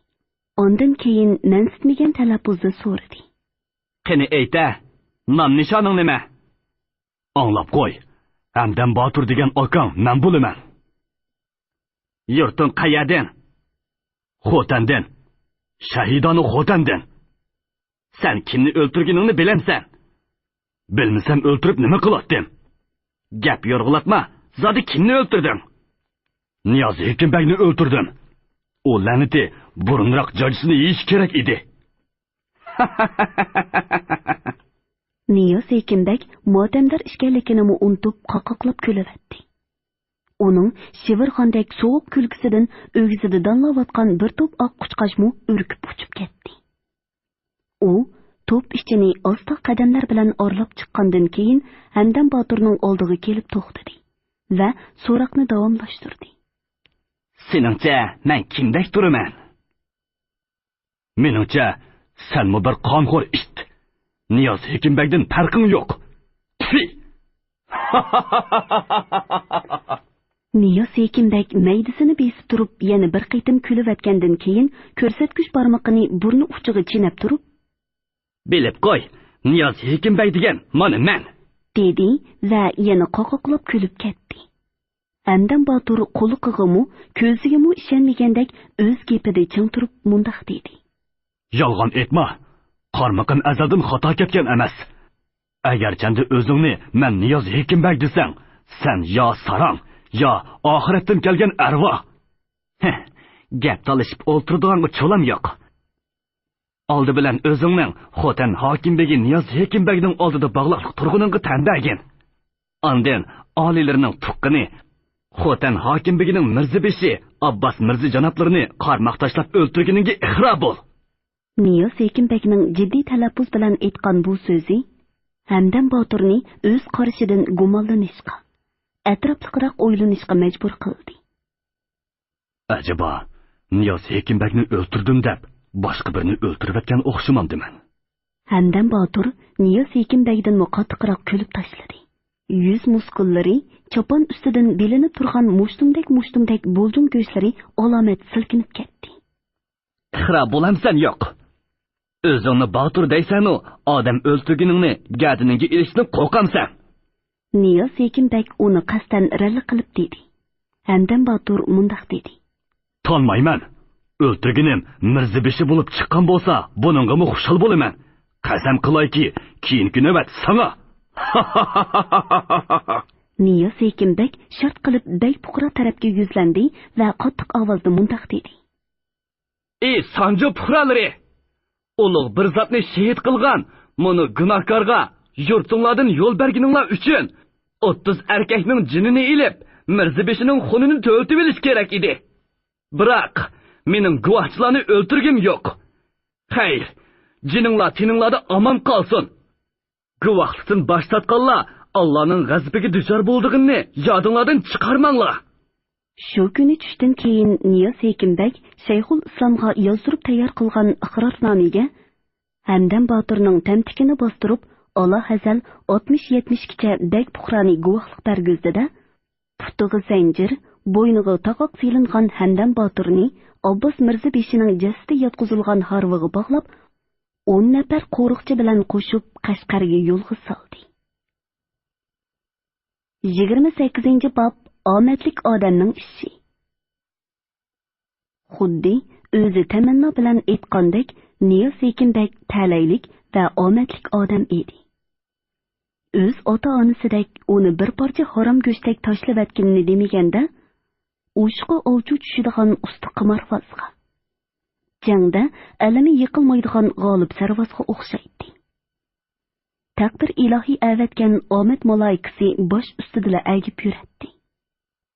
ئاندىن كېيىن مەنسىتمىگەن تەلەپپۇزدا سورىدى. قېنى ئېيتە، نام-نىشانىڭ نېمە؟ ئاڭلاپ قوي، ھەمدەم باتۇر دېگەن ئاكاڭ مەن بولىمەن. يۇرتۇڭ قەيەردىن؟ خوتەندىن. شەھىدانە خوتەندىن. سەن كىمنى ئۆلتۈرگىنىڭنى بىلەمسەن؟ بىلمىسەم ئۆلتۈرۈپ نېمە قىلاتتىم؟ گەپ يورغىلاتما، زادى كىمنى ئۆلتۈردۈڭ؟ نىياز ھېكىم بەگنى ئۆلتۈردۈم. ئۇ لەنىتى بۇرۇنراق جاجىسىنى يېيىشى كېرەك ئىدى. نىياز ھېكىم بەگ ماتەمدار ئىكەنلىكىنىمۇ ئۇنتۇپ، قاقاقلاپ كۈلۈۋەتتى. ئۇنىڭ شىۋىرغاندەك سوغۇق كۈلكىسىدىن ئۆگزىدە دانلاۋاتقان بىر توپ ئاق قۇچقاچمۇ ئۈركۈپ ئۇچۇپ كەتتى. ئۇ توپ ئىچىنى ئاستا قەدەملەر بىلەن ئارىلاپ چىققاندىن كېيىن، ھەمدەم باتۇرنىڭ ئالدىغا كېلىپ توختىدى ۋە سوراقنى داۋاملاشتۇردى. سېنىڭچە مەن كىمدەك تۇرىمەن؟ مېنىڭچە، سەنمۇ بىر قانخور ئىت. نىياز ھېكىم بەگدىن پەرقىڭ يوق. تفى! نىياز ھېكىم بەگ مەيدىسىنى بېسىپ تۇرۇپ، يەنە بىر قېتىم كۈلۈۋەتكەندىن كېيىن، كۆرسەتكۈچ بارمىقىنى بۇرنى ئۇچىغا چېنەپ تۇرۇپ، بىلىپ قوي، نىياز ھېكىم بەگ دېگەن مانا مەن. دېدى ۋە يەنە قاقاقلاپ كۈلۈپ كەتتى. ھەمدەم باتۇر قۇلىقىغىمۇ، كۆزىگىمۇ ئىشەنمىگەندەك ئۆز گېپىدە چىڭ تۇرۇپ مۇنداق دېدى. يالغان ئېيتما، قارمىقىم ئەزەلدىن خاتا كەتكەن ئەمەس. ئەگەرچەندە ئۆزۈڭنى مەن نىياز ھېكىم بەگ دېسەڭ، سەن يا ساراڭ، يا ئاخىرەتتىن كەلگەن ئەرۋاھ. ھە، گەپ تالىشىپ ئولتۇرىدىغانغا چولام يوق. ئالدى بىلەن ئۆزۈڭنىڭ خوتەن ھاكىم بېگى نىياز ھېكىم بەگنىڭ ئالدىدا باغلاقلىق تۇرغىنىڭغا تەن بەرگىن. ئاندىن ئالىيلىرىنىڭ تۇغقىنى، خوتەن ھاكىم بېگىنىڭ مىرزىبېشى ئابباس مىرزا جانابلىرىنى قارماق تاشلاپ ئۆلتۈرگىنىڭگە ئىقرار بول. نىياز ھېكىم بەگنىڭ جىددىي تەلەپپۇز بىلەن ئېيتقان بۇ سۆزى ھەمدەم باتۇرنى ئۆز قارىشىدىن گۇمانلىنىشقا، ئەتراپلىقراق ئويلىنىشقا مەجبۇر قىلدى. ئەجەبا، نىياز ھېكىم بەگنى ئۆلتۈردۈم دەپ، باشقا بىرنى ئۆلتۈرۈۋەتكەن ئوخشىمامدىمەن؟ ھەمدەم باتۇر نىياز ھېكىم بەگدىنمۇ قاتتىقراق كۈلۈپ تاشلىدى. يۈز مۇسكۇللىرى، چاپان ئۈستىدىن بىلىنىپ تۇرغان مۇشتۇمدەك-مۇشتۇمدەك بۇلجۇڭ گۆشلىرى ئالامەت سىلكىنىپ كەتتى. ئىقرار بولامسەن يوق؟ ئۆزۈڭنى باتۇر دەيسەنۇ، ئادەم ئۆلتۈرگىنىڭنى گەدىنىڭگە ئېلىشتىن قورقامسەن؟ نىياز ھېكىم بەگ ئۇنى قەستەن رەنلىك قىلىپ دېدى. ھەمدەم باتۇر مۇنداق دېدى. تانمايمەن. ئۆلتۈرگىنىم مىرزىبېشى بولۇپ چىققان بولسا، بۇنىڭغىمۇ خۇشال بولىمەن. قەسەم قىلايكى، كېيىنكى نۆۋەت ساڭا. نىياز ھېكىم بەگ شارت قىلىپ بەگ پۇقرا تەرەپكە يۈزلەندى ۋە قاتتىق ئاۋازدا مۇنداق دېدى. ئى سانجۇ پۇقرالىرى! ئۇلۇغ بىر زاتنى شېھىت قىلغان مۇنۇ گۇناھكارغا يۇرتۇڭلاردىن يول بەرگىنىڭلار ئۈچۈن ئوتتۇز ئەركەكنىڭ جېنىنى ئېلىپ، مىرزىبېشىنىڭ خۇنىنى تۆلىتىۋېلىش كېرەك ئىدى. بىراق، مېنىڭ گۇۋاھچىلارنى ئۆلتۈرگۈم يوق. خەير، جېنىڭلار تېنىڭلاردا ئامان قالسۇن. گۇۋاھلىقتىن باش تارتقانلار ئاللانىڭ غەزىپىگە دۇچار بولىدىغىنىنى يادىڭلاردىن چىقارماڭلار. شۇ كۈنى چۈشتىن كېيىن نىياز ھېكىم بەگ شەيخۇل ئىسلامغا يازدۇرۇپ تەييار قىلغان ئىقرارنامىگە ھەمدەم باتۇرنىڭ تەمتىكىنى باستۇرۇپ، ئالاھەزەل ئاتمىش يەتمىشكىچە بەگ پۇقرانى گۇۋاھلىق بەرگۈزدى-دە، پۇتىغا زەنجىر، بوينىغا تاقاق سېلىنغان ھەمدەم باتۇرنى ئابباس مىرزا بېشىنىڭ جەسىتى ياتقۇزۇلغان ھارۋىغا باغلاپ، ئون نەپەر قورۇقچى بىلەن قوشۇپ قەشقەرگە يولغا سالدى. يىگىرمە سەككىزىنچى باب، ئامەتلىك ئادەمنىڭ ئىشى. خۇددى ئۆزى تەمەننا بىلەن ئېيتقاندەك، نىياز ھېكىم بەگ تەلەيلىك ۋە ئامەتلىك ئادەم ئىدى. ئۆز ئاتا-ئانىسىدەك ئۇنى بىر پارچە ھارام گۆشتەك تاشلىۋەتكىنىنى دېمىگەندە، ئوشۇقى ئاۋچۇ چۈشىدىغان ئۇستا قىمارۋازغا، جەڭدە ئەلىمى يىقىلمايدىغان غالىب سەرۋازغا ئوخشايتتى. تەقدىر ئىلاھىي ئەۋەتكەن ئامەت مالايىكىسى باش ئۈستىدىلا ئەگىپ يۈرەتتى.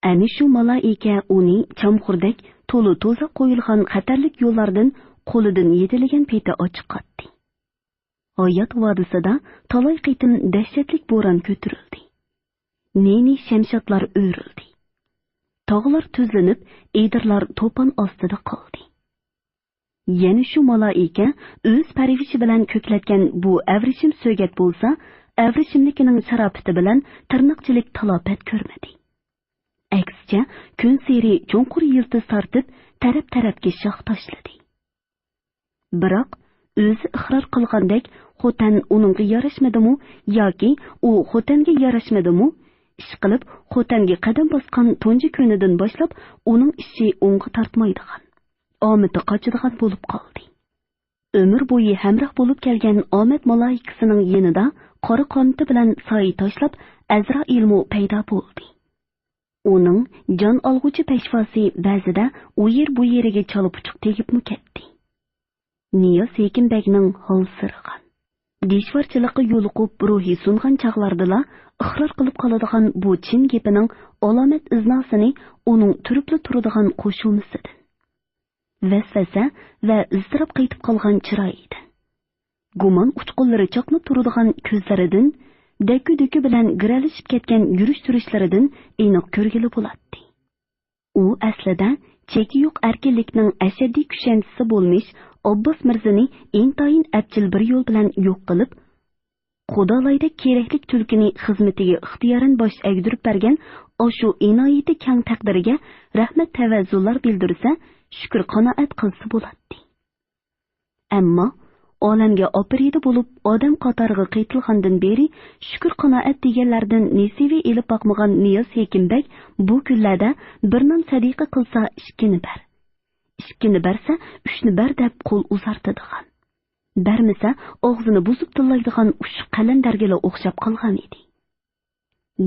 ئەنە شۇ مالايىكە ئۇنى چامغۇردەك تولا-توزا قويۇلغان خەتەرلىك يوللاردىن قولىدىن يېتىلىگەن پېتى ئاچىقاتتى. ھايات ۋادىسىدا تالاي قېتىم دەھشەتلىك بوران كۆتۈرۈلدى. نى-نى شەمشادلار ئۆرۈلدى. تاغلار تۈزلىنىپ، ئېدىرلار توپان ئاستىدا قالدى. يەنە شۇ مالايىكە ئۆز پەرۋىشى بىلەن كۆكلەتكەن بۇ ئەۋرىشىم سۆگەت بولسا، ئەۋرىشىملىكىنىڭ شاراپىتى بىلەن تىرناقچىلىك تالاپەت كۆرمىدى. ئەكسىچە، كۈنسېرى چوڭقۇر يىلتىز تارتىپ، تەرەپ-تەرەپكە شاخ تاشلىدى. بىراق، ئۆزى ئىقرار قىلغاندەك، خوتەن ئۇنىڭغا ياراشمىدىمۇ ياكى ئۇ خوتەنگە ياراشمىدىمۇ؟ ئىشقىلىپ، خوتەنگە قەدەم باسقان تۇنجى كۈنىدىن باشلاپ ئۇنىڭ ئىشى ئوڭغا تارتمايدىغان، ئامىتى قاچىدىغان بولۇپ قالدى. ئۆمۈر بويى ھەمراھ بولۇپ كەلگەن ئامەت مالايىكىسىنىڭ يېنىدا قارا قانىتى بىلەن سايە تاشلاپ، ئەزرائىلمۇ پەيدا بولدى. ئۇنىڭ جان ئالغۇچى پەشۋاسى بەزىدە ئۇ يەر بۇ يېرىگە چالا-پۇچۇق تېگىپمۇ كەتتى. نىياز ھېكىم بەگنىڭ ھالسىرىغان، دىشۋارچىلىققا يولۇقۇپ روھى سۇنغان چاغلاردىلا ئىقرار قىلىپ قالىدىغان بۇ چىن گېپىنىڭ ئالامەت ئىزناسىنى ئۇنىڭ تۈرۈپلا تۇرىدىغان قوشۇمىسىدىن، ۋەسۋەسە ۋە ئىزتىراپ قېتىپ قالغان چىرايىدىن، گۇمان ئۇچقۇنلىرى چاقناپ تۇرىدىغان كۆزلىرىدىن، دەككە-دۈككە بىلەن گىرەلىشىپ كەتكەن يۈرۈش-تۇرۇشلىرىدىن ئېنىق كۆرگىلى بولاتتى. ئۇ ئەسلىدە چېكى يوق ئەركىنلىكنىڭ ئەشەددىي كۈشەنچىسى بولمىش ئابباس مىرزىنى ئىنتايىن ئەپچىل بىر يول بىلەن يوق قىلىپ، خۇدالايدەك كېرەكلىك تۈلكىنى خىزمىتىگە ئىختىيارەن باش ئەگدۈرۈپ بەرگەن ئاشۇ ئىنايىتى كەڭ تەقدىرىگە رەھمەت تەۋەززۇلار بىلدۈرسە، شۈكۈر قانائەت قىلسا بولاتتى. ئەمما ئالەمگە ئاپىرىدە بولۇپ، ئادەم قاتارىغا قېتىلغاندىن بېرى، شۈكۈر-قانائەت دېگەنلەردىن نېسىۋە ئېلىپ باقمىغان نىياز ھېكىمبەگ بۇ كۈنلەردە بىر نان سەدىقە قىلسا، ئىككىنى بەر، ئىككىنى بەرسە، ئۈچنى بەر دەپ قول ئۇزارتىدىغان، بەرمىسە، ئاغزىنى بۇزۇپ تىللايدىغان ئۇششۇق قەلەندەرگىلا ئوخشاپ قالغان ئىدى.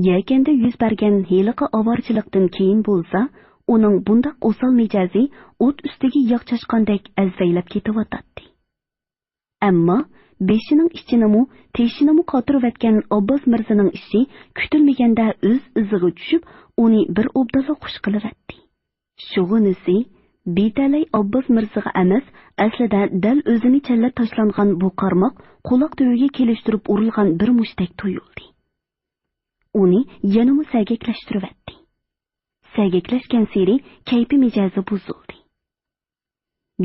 يەكەندە يۈز بەرگەن ھېلىقى ئاۋارىچىلىقتىن كېيىن بولسا، ئۇنىڭ بۇنداق ئوسال مىجەزى ئوت ئۈستىگە ياغ چاچقاندەك ئەزۋەيلەپ كېتىۋاتاتتى. ئەمما بېشىنىڭ ئىچىنىمۇ، تېشىنىمۇ قاتۇرۇۋەتكەن ئابباس مىرزىنىڭ ئىشى كۈتۈلمىگەندە ئۆز ئىزىغا چۈشۈپ، ئۇنى بىر ئوبدانلا خۇش قىلىۋەتتى. شۇغىنىسى، بىتەلەي ئابباس مىرزىغا ئەمەس، ئەسلىدە دەل ئۆزىنى چەنلەپ تاشلانغان بۇ قارماق قۇلاق تۈۋىگە كېلىشتۈرۈپ ئۇرۇلغان بىر مۇشتەك تۇيۇلدى. ئۇنى يەنىمۇ سەگەكلەشتۈرۈۋەتتى. سەگەكلەشكەنسېرى كەيپى مىجەزى بۇزۇلدى.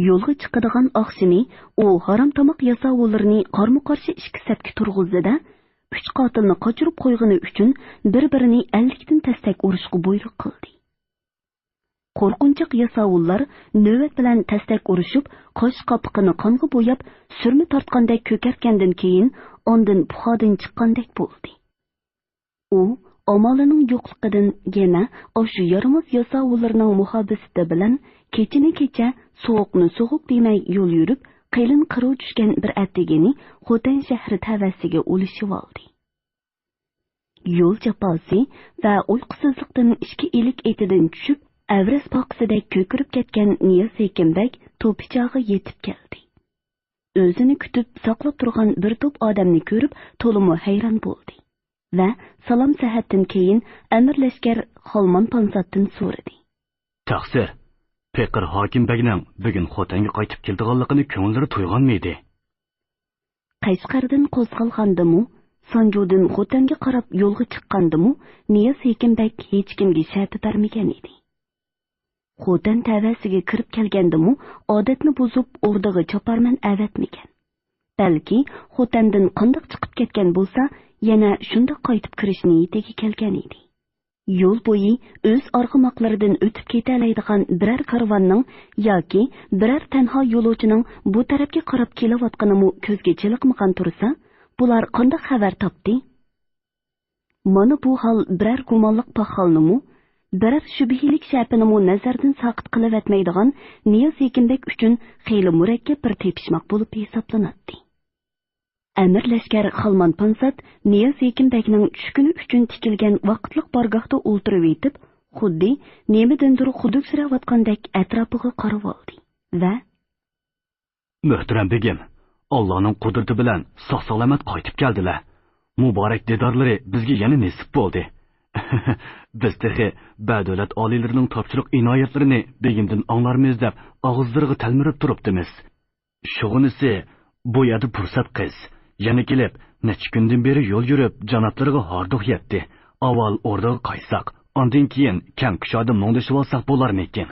يولغا چىقىدىغان ئاخشىمى ئۇ ھارام تاماق ياساۋۇللىرىنى قارمۇ-قارشى ئىككى سەپكە تۇرغۇزدى-دە، ئۈچ قاتىلنى قاچۇرۇپ قويغىنى ئۈچۈن بىر-بىرىنى ئەللىكتىن تەستەك ئۇرۇشقا بۇيرۇق قىلدى. قورقۇنچاق ياساۋۇللار نۆۋەت بىلەن تەستەك ئۇرۇشۇپ، قاش قاپىقىنى قانغا بوياپ، سۈرمە تارتقاندەك كۆكەرتكەندىن كېيىن، ئاندىن پۇخادىن چىققاندەك بولدى. ئۇ ئامالىنىڭ يوقلۇقىدىن يەنە ئاشۇ يارىماس ياساۋۇللىرىنىڭ مۇھابىسىتى بىلەن كېچىنى كېچە، سوغۇقنى سوغۇق دېمەي يول يۈرۈپ، قېلىن قىرىغا چۈشكەن بىر ئەتىگىنى خوتەن شەھىرى تەۋەسىگە ئۇلىشىۋالدى. يول جاپاسى ۋە ئۇيقۇسىزلىقتىن ئىككى ئىلىك ئېتىدىن چۈشۈپ، ئەۋرەز پاقىسىدەك كۆكىرىپ كەتكەن نىياز ھېكىم بەگ توپىچاغا يېتىپ كەلدى. ئۆزىنى كۈتۈپ ساقلاپ تۇرغان بىر توپ ئادەمنى كۆرۈپ، تولىمۇ ھەيران بولدى ۋە سالام سەھەتتىن كېيىن ئەمىر لەشكەر خالمان پانساتتىن سورىدى. تەقسىر، پېقىر ھاكىم بەگنىڭ بۈگۈن خوتەنگە قايتىپ كېلىدىغانلىقىنى كۆڭۈللىرى تويغانمىدى؟ قەشقەردىن قوزغالغاندىمۇ، سانجۇدىن خوتەنگە قاراپ يولغا چىققاندىمۇ، نىياز ھېكىم بەگ ھېچكىمگە شەپە بەرمىگەن ئىدى. خوتەن تەۋەسىگە كىرىپ كەلگەندىمۇ، ئادەتنى بۇزۇپ، ئوردىغا چاپارمەن ئەۋەتمىگەن. بەلكى خوتەندىن قانداق چىقىپ كەتكەن بولسا، يەنە شۇنداق قايتىپ كىرىش نىيىتىگە كەلگەن ئىدى. يول بويى ئۆز ئارغىماقلىرىدىن ئۆتۈپ كېتەلەيدىغان بىرەر كارۋاننىڭ ياكى بىرەر تەنھا يولۇچىنىڭ بۇ تەرەپكە قاراپ كېلىۋاتقىنىمۇ كۆزگە چېلىقمىغان تۇرسا، بۇلار قانداق خەۋەر تاپتى؟ مانا بۇ ھال بىرەر گۇمانلىق پاخالنىمۇ، بىرەر شۈبھىلىك شەپىنىمۇ نەزەردىن ساقىت قىلىۋەتمەيدىغان نىياز ھېكىم بەگ ئۈچۈن خېلى مۇرەككەپ بىر تېپىشماق بولۇپ ھېسابلىناتتى. ئەمىر لەشكەر خالمان پانسات نىياز ھېكىم بەگنىڭ چۈشكۈنى ئۈچۈن تىكىلگەن ۋاقىتلىق بارگاھتا ئولتۇرۇۋېتىپ، خۇددى نېمىدىندۇر خۇدۈكسىرەۋاتقاندەك ئەتراپىغا قارىۋالدى ۋە مۆھتەرەم بېگىم، ئاللانىڭ قۇدرىتى بىلەن ساق-سالامەت قايتىپ كەلدىلە. مۇبارەك دىدارلىرى بىزگە يەنە نېسىپ بولدى. بىز تېخى بەدۆلەت ئالىيلىرىنىڭ تاپشۇرۇق ئىنايەتلىرىنى بېگىمدىن ئاڭلارمىز دەپ ئاغىزلىرىغا تەلمۈرۈپ تۇرۇپتىمىز. شۇغىنىسى، بۇ يەردە پۇرسەت قىس. يەنە كېلىپ، نەچچە كۈندىن بېرى يول يۈرۈپ، جانابلىرىغا ھاردۇق يەتتى. ئاۋۋال ئوردىغا قايتساق، ئاندىن كېيىن كەڭ كۇشادە مۇڭدىشىۋالساق بولارمىكىن؟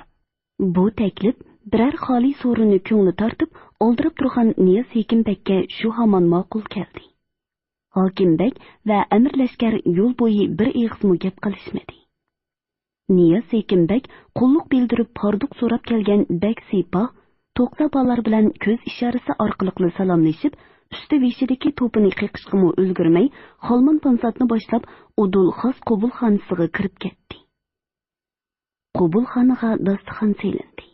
بۇ تەكلىپ بىرەر خالىي سورۇننى كۆڭلى تارتىپ، ئالدىراپ تۇرغان نىياز ھېكىم بەگكە شۇ ھامان ماقۇل كەلدى. ھاكىم بەگ ۋە ئەمىر لەشكەر يول بويى بىر ئېغىزمۇ گەپ قىلىشمىدى. نىياز ھېكىم بەگ قۇللۇق بىلدۈرۈپ ھاردۇق سوراپ كەلگەن بەگ سىپاھ، توقسا بالار بىلەن كۆز ئىشارىسى ئارقىلىقلا سالاملىشىپ، ئۈستى بېشىدىكى توپىنى قېقىشقىمۇ ئۈلگۈرمەي، خالمان پانساتنى باشلاپ، ئۇدۇل خاس قوبۇلخانىسىغا كىرىپ كەتتى. قوبۇلخانىغا داستىخان سېلىندى.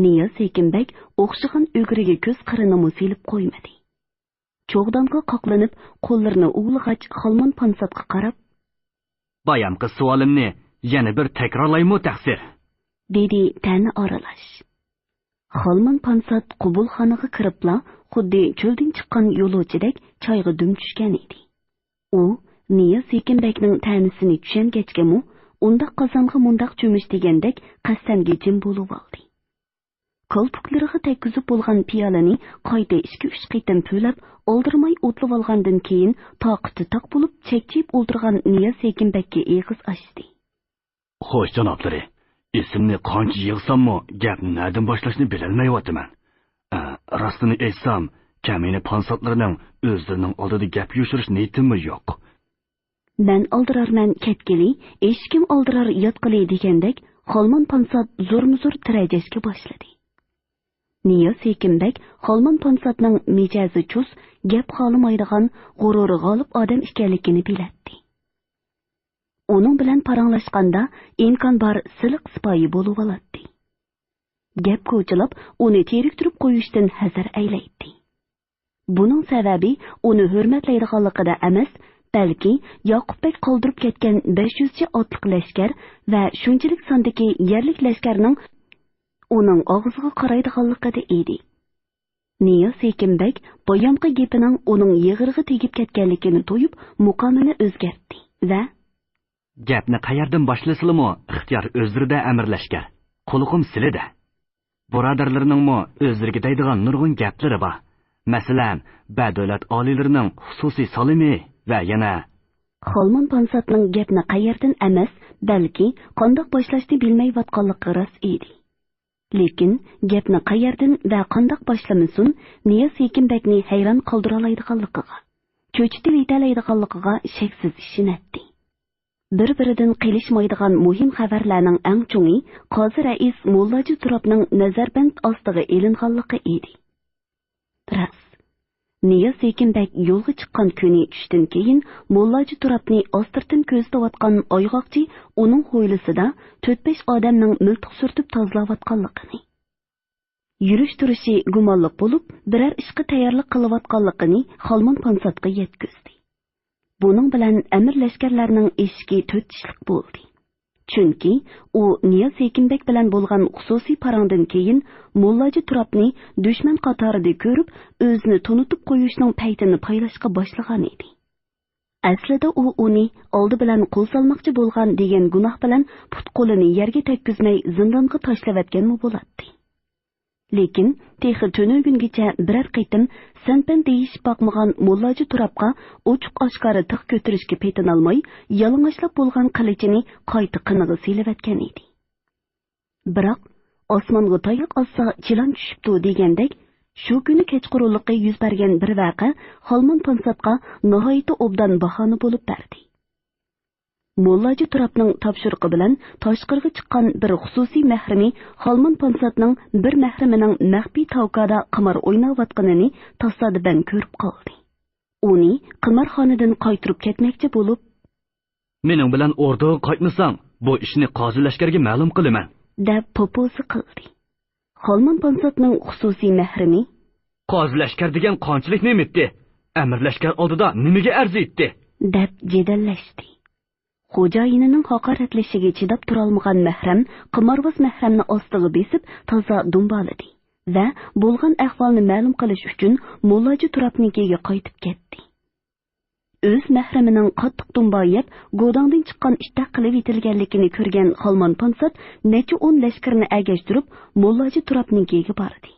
نىياز ھېكىم بەگ ئوخشىغان ئۈگرىگە كۆز قىرىنىمۇ سېلىپ قويمىدى. چوغدانغا قاقلىنىپ، قوللىرىنى ئۇۋىلىغاچ، خالمان پانساتقا قاراپ، بايامقى سوئالىمنى يەنە بىر تەكرارلايمۇ، تەقسىر؟ دېدى تەنە ئارىلاش. خالمان پانسات قوبۇلخانىغا كىرىپلا، خۇددى چۆلدىن چىققان يولۇچىدەك چايغا دۈم چۈشكەن ئىدى. ئۇ نىياز ھېكىم بەگنىڭ تەنىسىنى چۈشەنگەچكىمۇ، ئۇنداق قازانغا مۇنداق چۆمۈچ دېگەندەك قەستەنگە جىم بولۇۋالدى. كالپۇكلىرىغا تەگكۈزۈپ بولغان پىيالىنى قايتا ئىككى-ئۈچ قېتىم پۈۋلەپ، ئالدىرىماي ئوتلىۋالغاندىن كېيىن، تاقىتى تاق بولۇپ چەكچىيىپ ئولتۇرغان نىياز ھېكىم بەگكە ئېغىز ئاچتى. خوش، جانابلىرى، ئېسىمنى قانچە يىغساممۇ، گەپنى نەدىن باشلاشنى بىلەلمەيۋاتىمەن. ئە، راستىنى ئېيتسام، كەمىنە پانساتلىرىنىڭ ئۆزلىرىنىڭ ئالدىدا گەپ يوشۇرۇش نىيىتىممۇ يوق. مەن ئالدىرارمەن كەتكىلى، ھېچكىم ئالدىرار ياتقىلى دېگەندەك، خالمان پانسات زورمۇزور تىرەجەشكە باشلىدى. نىياز ھېكىم بەگ خالمان پانساتنىڭ مىجەزى چۇس، گەپ خالىمايدىغان، غۇرۇرى غالىپ ئادەم ئىكەنلىكىنى بىلەتتى. ئۇنىڭ بىلەن پاراڭلاشقاندا ئىمكان بار سىلىق سىپايى بولۇۋالاتتى. گەپ كوچىلاپ، ئۇنى تېرىكتۈرۈپ قويۇشتىن ھەزەر ئەيلەيتتى. بۇنىڭ سەۋەبى ئۇنى ھۆرمەتلەيدىغانلىقىدا ئەمەس، بەلكى ياقۇپ بەگ قالدۇرۇپ كەتكەن بەش يۈزچە ئاتلىق لەشكەر ۋە شۇنچىلىك ساندىكى يەرلىك لەشكەرنىڭ ئۇنىڭ ئاغزىغا قارايدىغانلىقىدا ئىدى. نىياز ھېكىم بەگ بايامقى گېپىنىڭ ئۇنىڭ يىغىرىغا تېگىپ كەتكەنلىكىنى تۇيۇپ، مۇقامىنى ئۆزگەرتتى ۋە گەپنى قەيەردىن باشلىسىلىمۇ ئىختىيار ئۆزلىرىدە ئەمىر لەشكەر، قۇلىقىم سىلىدە. بۇرادەرلىرىنىڭمۇ ئۆزلىرىگە دەيدىغان نۇرغۇن گەپلىرى بار. مەسىلەن، بەدۆلەت ئالىيلىرىنىڭ خۇسۇسىي سالىمى ۋە يەنە خالمان پانساتنىڭ گەپنى قەيەردىن ئەمەس، بەلكى قانداق باشلاشنى بىلمەيۋاتقانلىقى راست ئىدى. لېكىن گەپنى قەيەردىن ۋە قانداق باشلىمىسۇن، نىياز ھېكىم بەگنى ھەيران قالدۇرالايدىغانلىقىغا، چۆچۈتۈۋېتەلەيدىغانلىقىغا شەكسىز ئىشىنەتتى. بىر-بىرىدىن قېلىشمايدىغان مۇھىم خەۋەرلەرنىڭ ئەڭ چوڭى قازى رەئىس موللاجى تۇراپنىڭ نەزەربەند ئاستىغا ئېلىنغانلىقى ئىدى. راست، نىياز ھېكىم بەگ يولغا چىققان كۈنى چۈشتىن كېيىن موللاجى تۇراپنى ئاستىرتىن كۆزىتىۋاتقان ئايغاقچى ئۇنىڭ ھويلىسىدا تۆت-بەش ئادەمنىڭ مىلتىق سۈرتۈپ تازىلاۋاتقانلىقىنى، يۈرۈش-تۇرۇشى گۇمانلىق بولۇپ، بىرەر ئىشقا تەييارلىق قىلىۋاتقانلىقىنى خالمان پانساتقا يەتكۈزدى. بۇنىڭ بىلەن ئەمىر لەشكەرلەرنىڭ ئېشىكى تۆت چىشلىق بولدى. چۈنكى ئۇ نىياز ھېكىم بەگ بىلەن بولغان خۇسۇسىي پاراڭدىن كېيىن موللاجى تۇراپنى دۈشمەن قاتارىدا كۆرۈپ، ئۆزىنى تونۇتۇپ قويۇشنىڭ پەيتىنى پايلاشقا باشلىغان ئىدى. ئەسلىدە ئۇ ئۇنى ئالدى بىلەن قول سالماقچى بولغان دېگەن گۇناھ بىلەن پۇت-قولىنى يەرگە تەگكۈزمەي زىندانغا تاشلىۋەتكەنمۇ بولاتتى. لېكىن تېخى تۈنۈگۈنگىچە بىرەر قېتىم سەن-پەن دېيىشىپ باقمىغان موللاجى تۇراپقا ئوچۇق-ئاشكارا تىغ كۆتۈرۈشكە پېتىنالماي، يالىڭاچلاپ بولغان قىلىچىنى قايتا قىنىغا سېلىۋەتكەن ئىدى. بىراق، «ئاسمانغا تاياق ئاتسا، چىلان چۈشۈپتۇ» دېگەندەك، شۇ كۈنى كەچقۇرۇنلۇقى يۈز بەرگەن بىر ۋەقە خالمان پانساتقا ناھايىتى ئوبدان باھانە بولۇپ بەردى. موللاجى تۇراپنىڭ تاپشۇرۇقى بىلەن تاشقىرىغا چىققان بىر خۇسۇسىي مەھرىمى خالمان پانساتنىڭ بىر مەھرىمىنىڭ مەخپىي تاۋكادا قىمار ئويناۋاتقىنىنى تاسادىپەن كۆرۈپ قالدى. ئۇنى قىمارخانىدىن قايتۇرۇپ كەتمەكچى بولۇپ، «مېنىڭ بىلەن ئوردىغا قايتمىساڭ، بۇ ئىشنى قازى لەشكەرگە مەلۇم قىلىمەن» دەپ پوپوزا قىلدى. خالمان پانساتنىڭ خۇسۇسىي مەھرىمى، «قازى لەشكەر دېگەن قانچىلىك نېمىتتى؟ ئەمىر لەشكەر ئالدىدا نېمىگە ئەرزىيتتى؟» دەپ جېدەللەشتى. خوجايىنىنىڭ ھاقارەتلىشىگە چىداپ تۇرالمىغان مەھرەم قىمارۋاز مەھرەمنى ئاستىغا بېسىپ، تازا دۇمبالىدى ۋە بولغان ئەھۋالنى مەلۇم قىلىش ئۈچۈن موللاجى تۇراپنىڭكىگە قايتىپ كەتتى. ئۆز مەھرىمىنىڭ قاتتىق دۇمبا يەپ، گوداڭدىن چىققان ئىتتەك قىلىۋېتىلگەنلىكىنى كۆرگەن خالمان پانسات نەچچە ئون لەشكىرىنى ئەگەشتۈرۈپ، موللاجى تۇراپنىڭكىگە باردى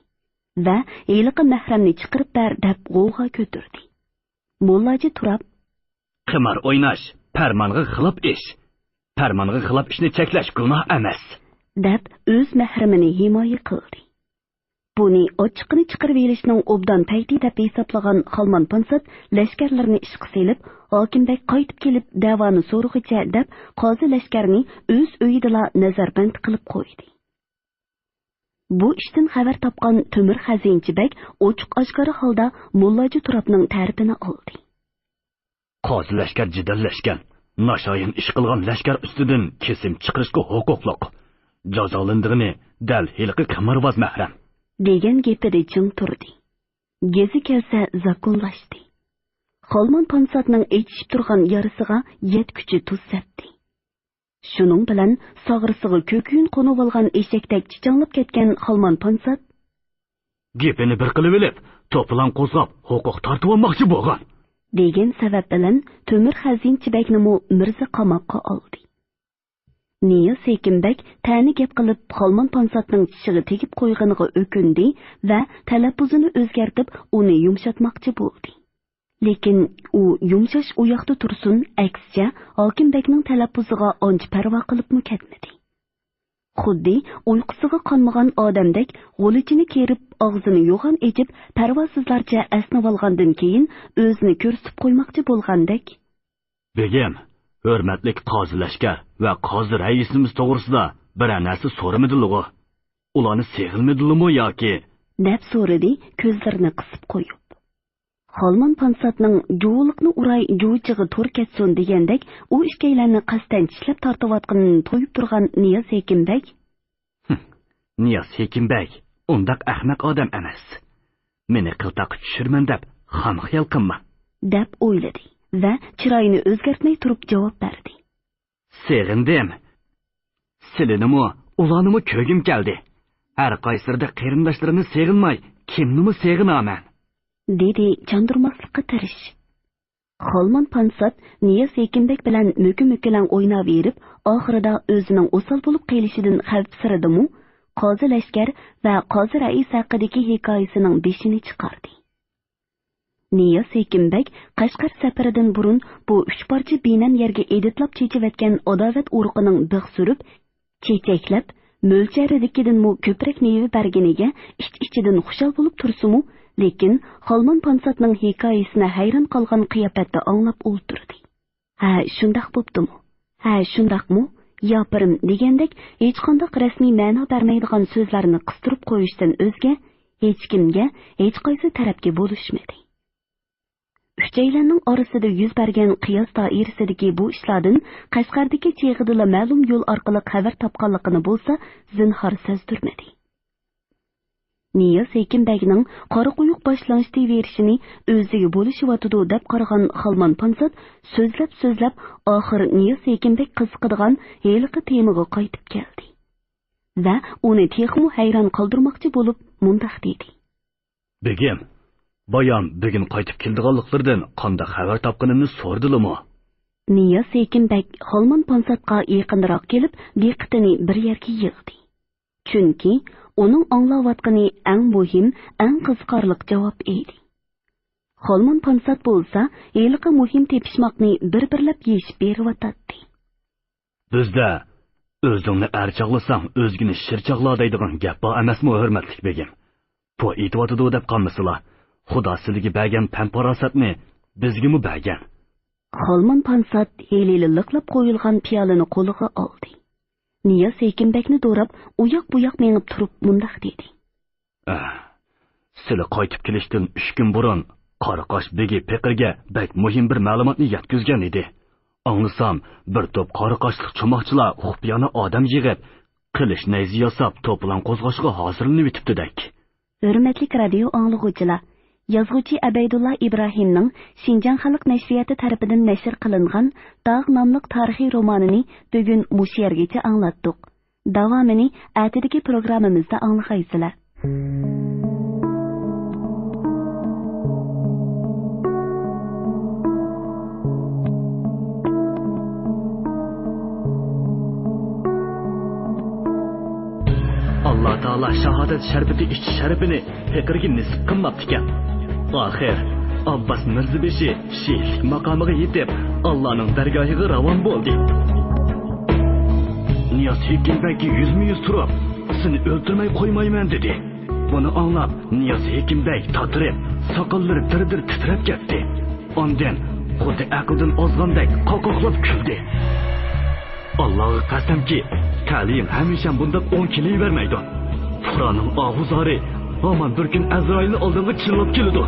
ۋە «ھېلىقى مەھرەمنى چىقىرىپ بەر» دەپ غوۋغا كۆتۈردى. موللاجى تۇراپ، «قىمار ئويناش پەرمانغا خىلاپ ئىش. پەرمانغا خىلاپ ئىشنى چەكلەش گۇناھ ئەمەس» دەپ ئۆز مەھرىمىنى ھىمايە قىلدى. بۇنى ئاچچىقىنى چىقىرىۋېلىشنىڭ ئوبدان پەيتى دەپ ھېسابلىغان خالمان پانسات لەشكەرلىرىنى ئىشقا سېلىپ، «ھاكىم بەگ قايتىپ كېلىپ دەۋانى سورىغۇچە» دەپ، قازى لەشكەرنى ئۆز ئۆيىدىلا نەزەربەند قىلىپ قويدى. بۇ ئىشتىن خەۋەر تاپقان تۆمۈر خەزىنىچى بەگ ئوچۇق-ئاشكارا ھالدا موللاجى تۇراپنىڭ تەرىپىنى ئالدى. «قازى لەشكەر جېدەللەشكەن، ناشايان ئىش قىلغان لەشكەر ئۈستىدىن كېسىم چىقىرىشقا ھوقۇقلۇق. جازالىنىدىغىنى دەل ھېلىقى قىمارۋاز مەھرەم» دېگەن گېپىدە چىڭ تۇردى. گېزى كەلسە زاكۇنلاشتى. خالمان پانساتنىڭ ئېچىشىپ تۇرغان يارىسىغا يەتكۈچە تۇز سەپتى. شۇنىڭ بىلەن ساغرىسىغا كۆكۈيۈن قونۇۋالغان ئېشەكتەك چىچاڭلاپ كەتكەن خالمان پانسات، «گېپىنى بىر قىلىۋېلىپ، توپىلاڭ قوزغاپ، ھوقۇق تارتىۋالماقچى بولغان» دېگەن سەۋەب بىلەن تۆمۈر خەزىنىچى بەگنىمۇ مىرزا قاماققا ئالدى. نىياز ھېكىم بەگ تەنە گەپ قىلىپ، خالمان پانساتنىڭ چىشىغا تېگىپ قويغىنىغا ئۆكۈندى ۋە تەلەپپۇزىنى ئۆزگەرتىپ، ئۇنى يۇمشاتماقچى بولدى. لېكىن ئۇ يۇمشاش ئۇ ياقتا تۇرسۇن، ئەكسىچە، ھاكىم بەگنىڭ تەلەپپۇزىغا ئانچە پەرۋا قىلىپمۇ كەتمىدى. خۇددى ئۇيقۇسىغا قانمىغان ئادەمدەك غۇلىچىنى كېرىپ، ئاغزىنى يوغان ئېچىپ، پەرۋاسىزلارچە ئەسنىۋالغاندىن كېيىن، ئۆزىنى كۆرسىتىپ قويماقچى بولغاندەك، «بېگىم، ھۆرمەتلىك قازى لەشكەر ۋە قازى رەئىسىمىز توغرىسىدا بىرەر نەرسە سورىمىدىلىغۇ؟ ئۇلارنى سېغىنمىدىلىمۇ ياكى دەپ سورىدى كۆزلىرىنى قىسىپ قويۇپ. خالمان پانساتنىڭ «جۇۋۇلۇقنى ئۇراي، جۇۋۇچىغا تور كەتسۇن» دېگەندەك، ئۇ ئىككىيلەننى قەستەن چىشلەپ تارتىۋاتقىنىنى تۇيۇپ تۇرغان نىياز ھېكىم بەگ، «ھىم، نىياز ھېكىم بەگ ئۇنداق ئەخمەق ئادەم ئەمەس. مېنى قىلتاققا چۈشۈرىمەن دەپ خام خىيال قىلما» دەپ ئويلىدى ۋە چىرايىنى ئۆزگەرتمەي تۇرۇپ جاۋاب بەردى. «سېغىندىم. سىلىنىمۇ، ئۇلارنىمۇ كۆرگۈم كەلدى. ھەر قايسىلىرىدەك قېرىنداشلىرىمنى سېغىنماي، كىمنىمۇ سېغىنارمەن؟» دېدى چاندۇرماسلىققا تىرىشىپ. خالمان پانسات نىياز ھېكىمبەگ بىلەن مۆكە-مۆكىلەڭ ئويناۋېرىپ، ئاخىرىدا ئۆزىنىڭ ئوسال بولۇپ قېلىشىدىن خەۋپسىرىدىمۇ، قازى لەشكەر ۋە قازى رەئىس ھەققىدىكى ھېكايىسىنىڭ بېشىنى چىقاردى. نىياز ھېكىمبەگ قەشقەر سەپىرىدىن بۇرۇن بۇ ئۈچ پارچە بىنەم يەرگە ئېدىتلاپ چېچىۋەتكەن ئاداۋەت ئۇرۇقىنىڭ بىخ سۈرۈپ، چېچەكلەپ، مۆلچەرىدىكىدىنمۇ كۆپرەك مېۋە بەرگىنىگە ئىچ-ئىچىدىن خۇشال بولۇپ تۇرسىمۇ، لېكىن خالمان پانساتنىڭ ھېكايىسىنى ھەيران قالغان قىياپەتتە ئاڭلاپ ئولتۇردى. «ھە، شۇنداق بوپتۇمۇ؟ ھە، شۇنداقمۇ، ياپىرىم؟» دېگەندەك ھېچقانداق رەسمىي مەنا بەرمەيدىغان سۆزلەرنى قىستۇرۇپ قويۇشتىن ئۆزگە ھېچكىمگە، ھېچقايسى تەرەپكە بولۇشمىدى. ئۈچەيلەننىڭ ئارىسىدا يۈز بەرگەن قىياس دائىرىسىدىكى بۇ ئىشلاردىن قەشقەردىكى چېغىدىلا مەلۇم يول ئارقىلىق خەۋەر تاپقانلىقىنى بولسا زىنھار سەزدۈرمىدى. نىياز ھېكىمبەگنىڭ قارا قويۇق باش لىڭشىتىۋېرىشىنى ئۆزىگە بولۇشۇۋاتىدۇ دەپ قارىغان خالمان پانسات سۆزلەپ-سۆزلەپ، ئاخىر نىياز ھېكىمبەگ قىزىقىدىغان ھېلىقى تېمىغا قايتىپ كەلدى ۋە ئۇنى تېخىمۇ ھەيران قالدۇرماقچى بولۇپ مۇنداق دېدى. بېگىم، بايام بۈگۈن قايتىپ كېلىدىغانلىقلىرىدىن قانداق خەۋەر تاپقىنىمنى سورىدىلىمۇ؟ نىياز ھېكىم بەگ خالمان پانساتقا يېقىنراق كېلىپ، دىققىتىنى بىر يەرگە يىغدى. چۈنكى ئۇنىڭ ئاڭلاۋاتقىنى ئەڭ مۇھىم، ئەڭ قىزىقارلىق جاۋاب ئىدى. خالمان پانسات بولسا ھېلىقى مۇھىم تېپىشماقنى بىر-بىرلەپ يېشىپ بېرىۋاتاتتى. بىزدە «ئۆزۈڭنى ئەر چاغلىساڭ، ئۆزگىنى شىر چاغلا» دەيدىغان گەپ بار ئەمەسمۇ، ھۆرمەتلىك بېگىم؟ بۇ ئېيتىۋاتىدۇ دەپ قالمىسىلا، خۇدا سىلىگە بەرگەن پەم-پاراسەتنى بىزگىمۇ بەرگەن. خالمان پانسات ھېلىلا لىقلاپ قويۇلغان پىيالىنى قولىغا ئالدى. نىياز ھېكىمبەگنى دوراپ، ئۇياق-بۇياق مېڭىپ تۇرۇپ مۇنداق دېدى. ئەھ، سىلى قايتىپ كېلىشتىن ئۈچ كۈن بۇرۇن قاراقاش بېگى پېقىرگە بەك مۇھىم بىر مەلۇماتنى يەتكۈزگەن ئىدى. ئاڭلىسام، بىر توپ قاراقاشلىق چوماقچىلار خۇپىيانە ئادەم يىغىپ، قىلىچ نەيزە ياساپ، توپىلاڭ قوزغاشقا ھازىرلىنىۋېتىپتىدەك. ھۆرمەتلىك رادىيو ئاڭلىغۇچىلار، يازغۇچى ئەبەيدۇللا ئىبراھىمنىڭ شىنجاڭ خەلق نەشرىياتى تەرىپىدىن نەشر قىلىنغان داغ ناملىق تارىخىي رومانىنى بۈگۈن مۇشۇ يەرگىچە ئاڭلاتتۇق. داۋامىنى ئەتىدىكى پروگراممىمىزدا ئاڭلىغايسىلەر. ئاللا تائالا شاھادەت شەربىتى ئىچىش شەرىپىنى پېقىرگە نېسىپ قىلماپتىكەن. ئاخىر ئابباس مىرزىبېشى شېھىتلىك ماقامىغا يېتىپ، ئاللانىڭ دەرگاھىغا راۋان بولدى. نىياز ھېكىم بەگكە يۈزمۇ يۈز تۇرۇپ، سېنى ئۆلتۈرمەي قويمايمەن، دېدى. بۇنى ئاڭلاپ، نىياز ھېكىم بەگ تاتىرىپ، ساقاللىرى دىر-دىر تىترەپ كەتتى. ئاندىن خۇددى ئەقىلدىن ئازغاندەك قاقاقلاپ كۈلدى. ئاللاغا قەسەمكى، تەلىيىم ھەمىشە بۇنداق ئوڭ كېلىۋەرمەيدۇ. پۇقرانىڭ ئاھۇ-زارى ھامان بىر كۈن ئەزرائىلنى ئالدىڭغا چىللاپ كېلىدۇ.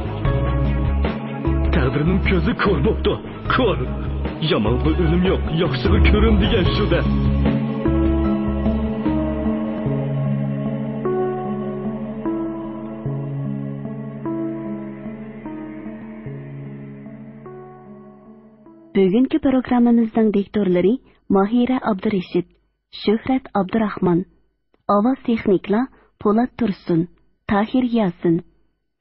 تەقدىرنىڭ كۆزى كور بوپتۇ، كور. يامانغا ئۆلۈم يوق، ياخشىغا كۆرۈن دېگەن شۇ دە. بۈگۈنكى پروگراممىمىزنىڭ دىكتورلىرى ماھىرە ئابدۇرېشىت، شۆھرەت ئابدۇراخمان. ئاۋاز تېخنىكلا پولات تۇرسۇن، تاھىر ياسىن.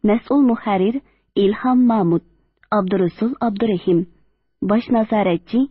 مەسئۇل مۇھەررىر ئىلھام مامۇت، ئابدۇرۇسۇل ئابدۇرېھىم. باش نازارەتچى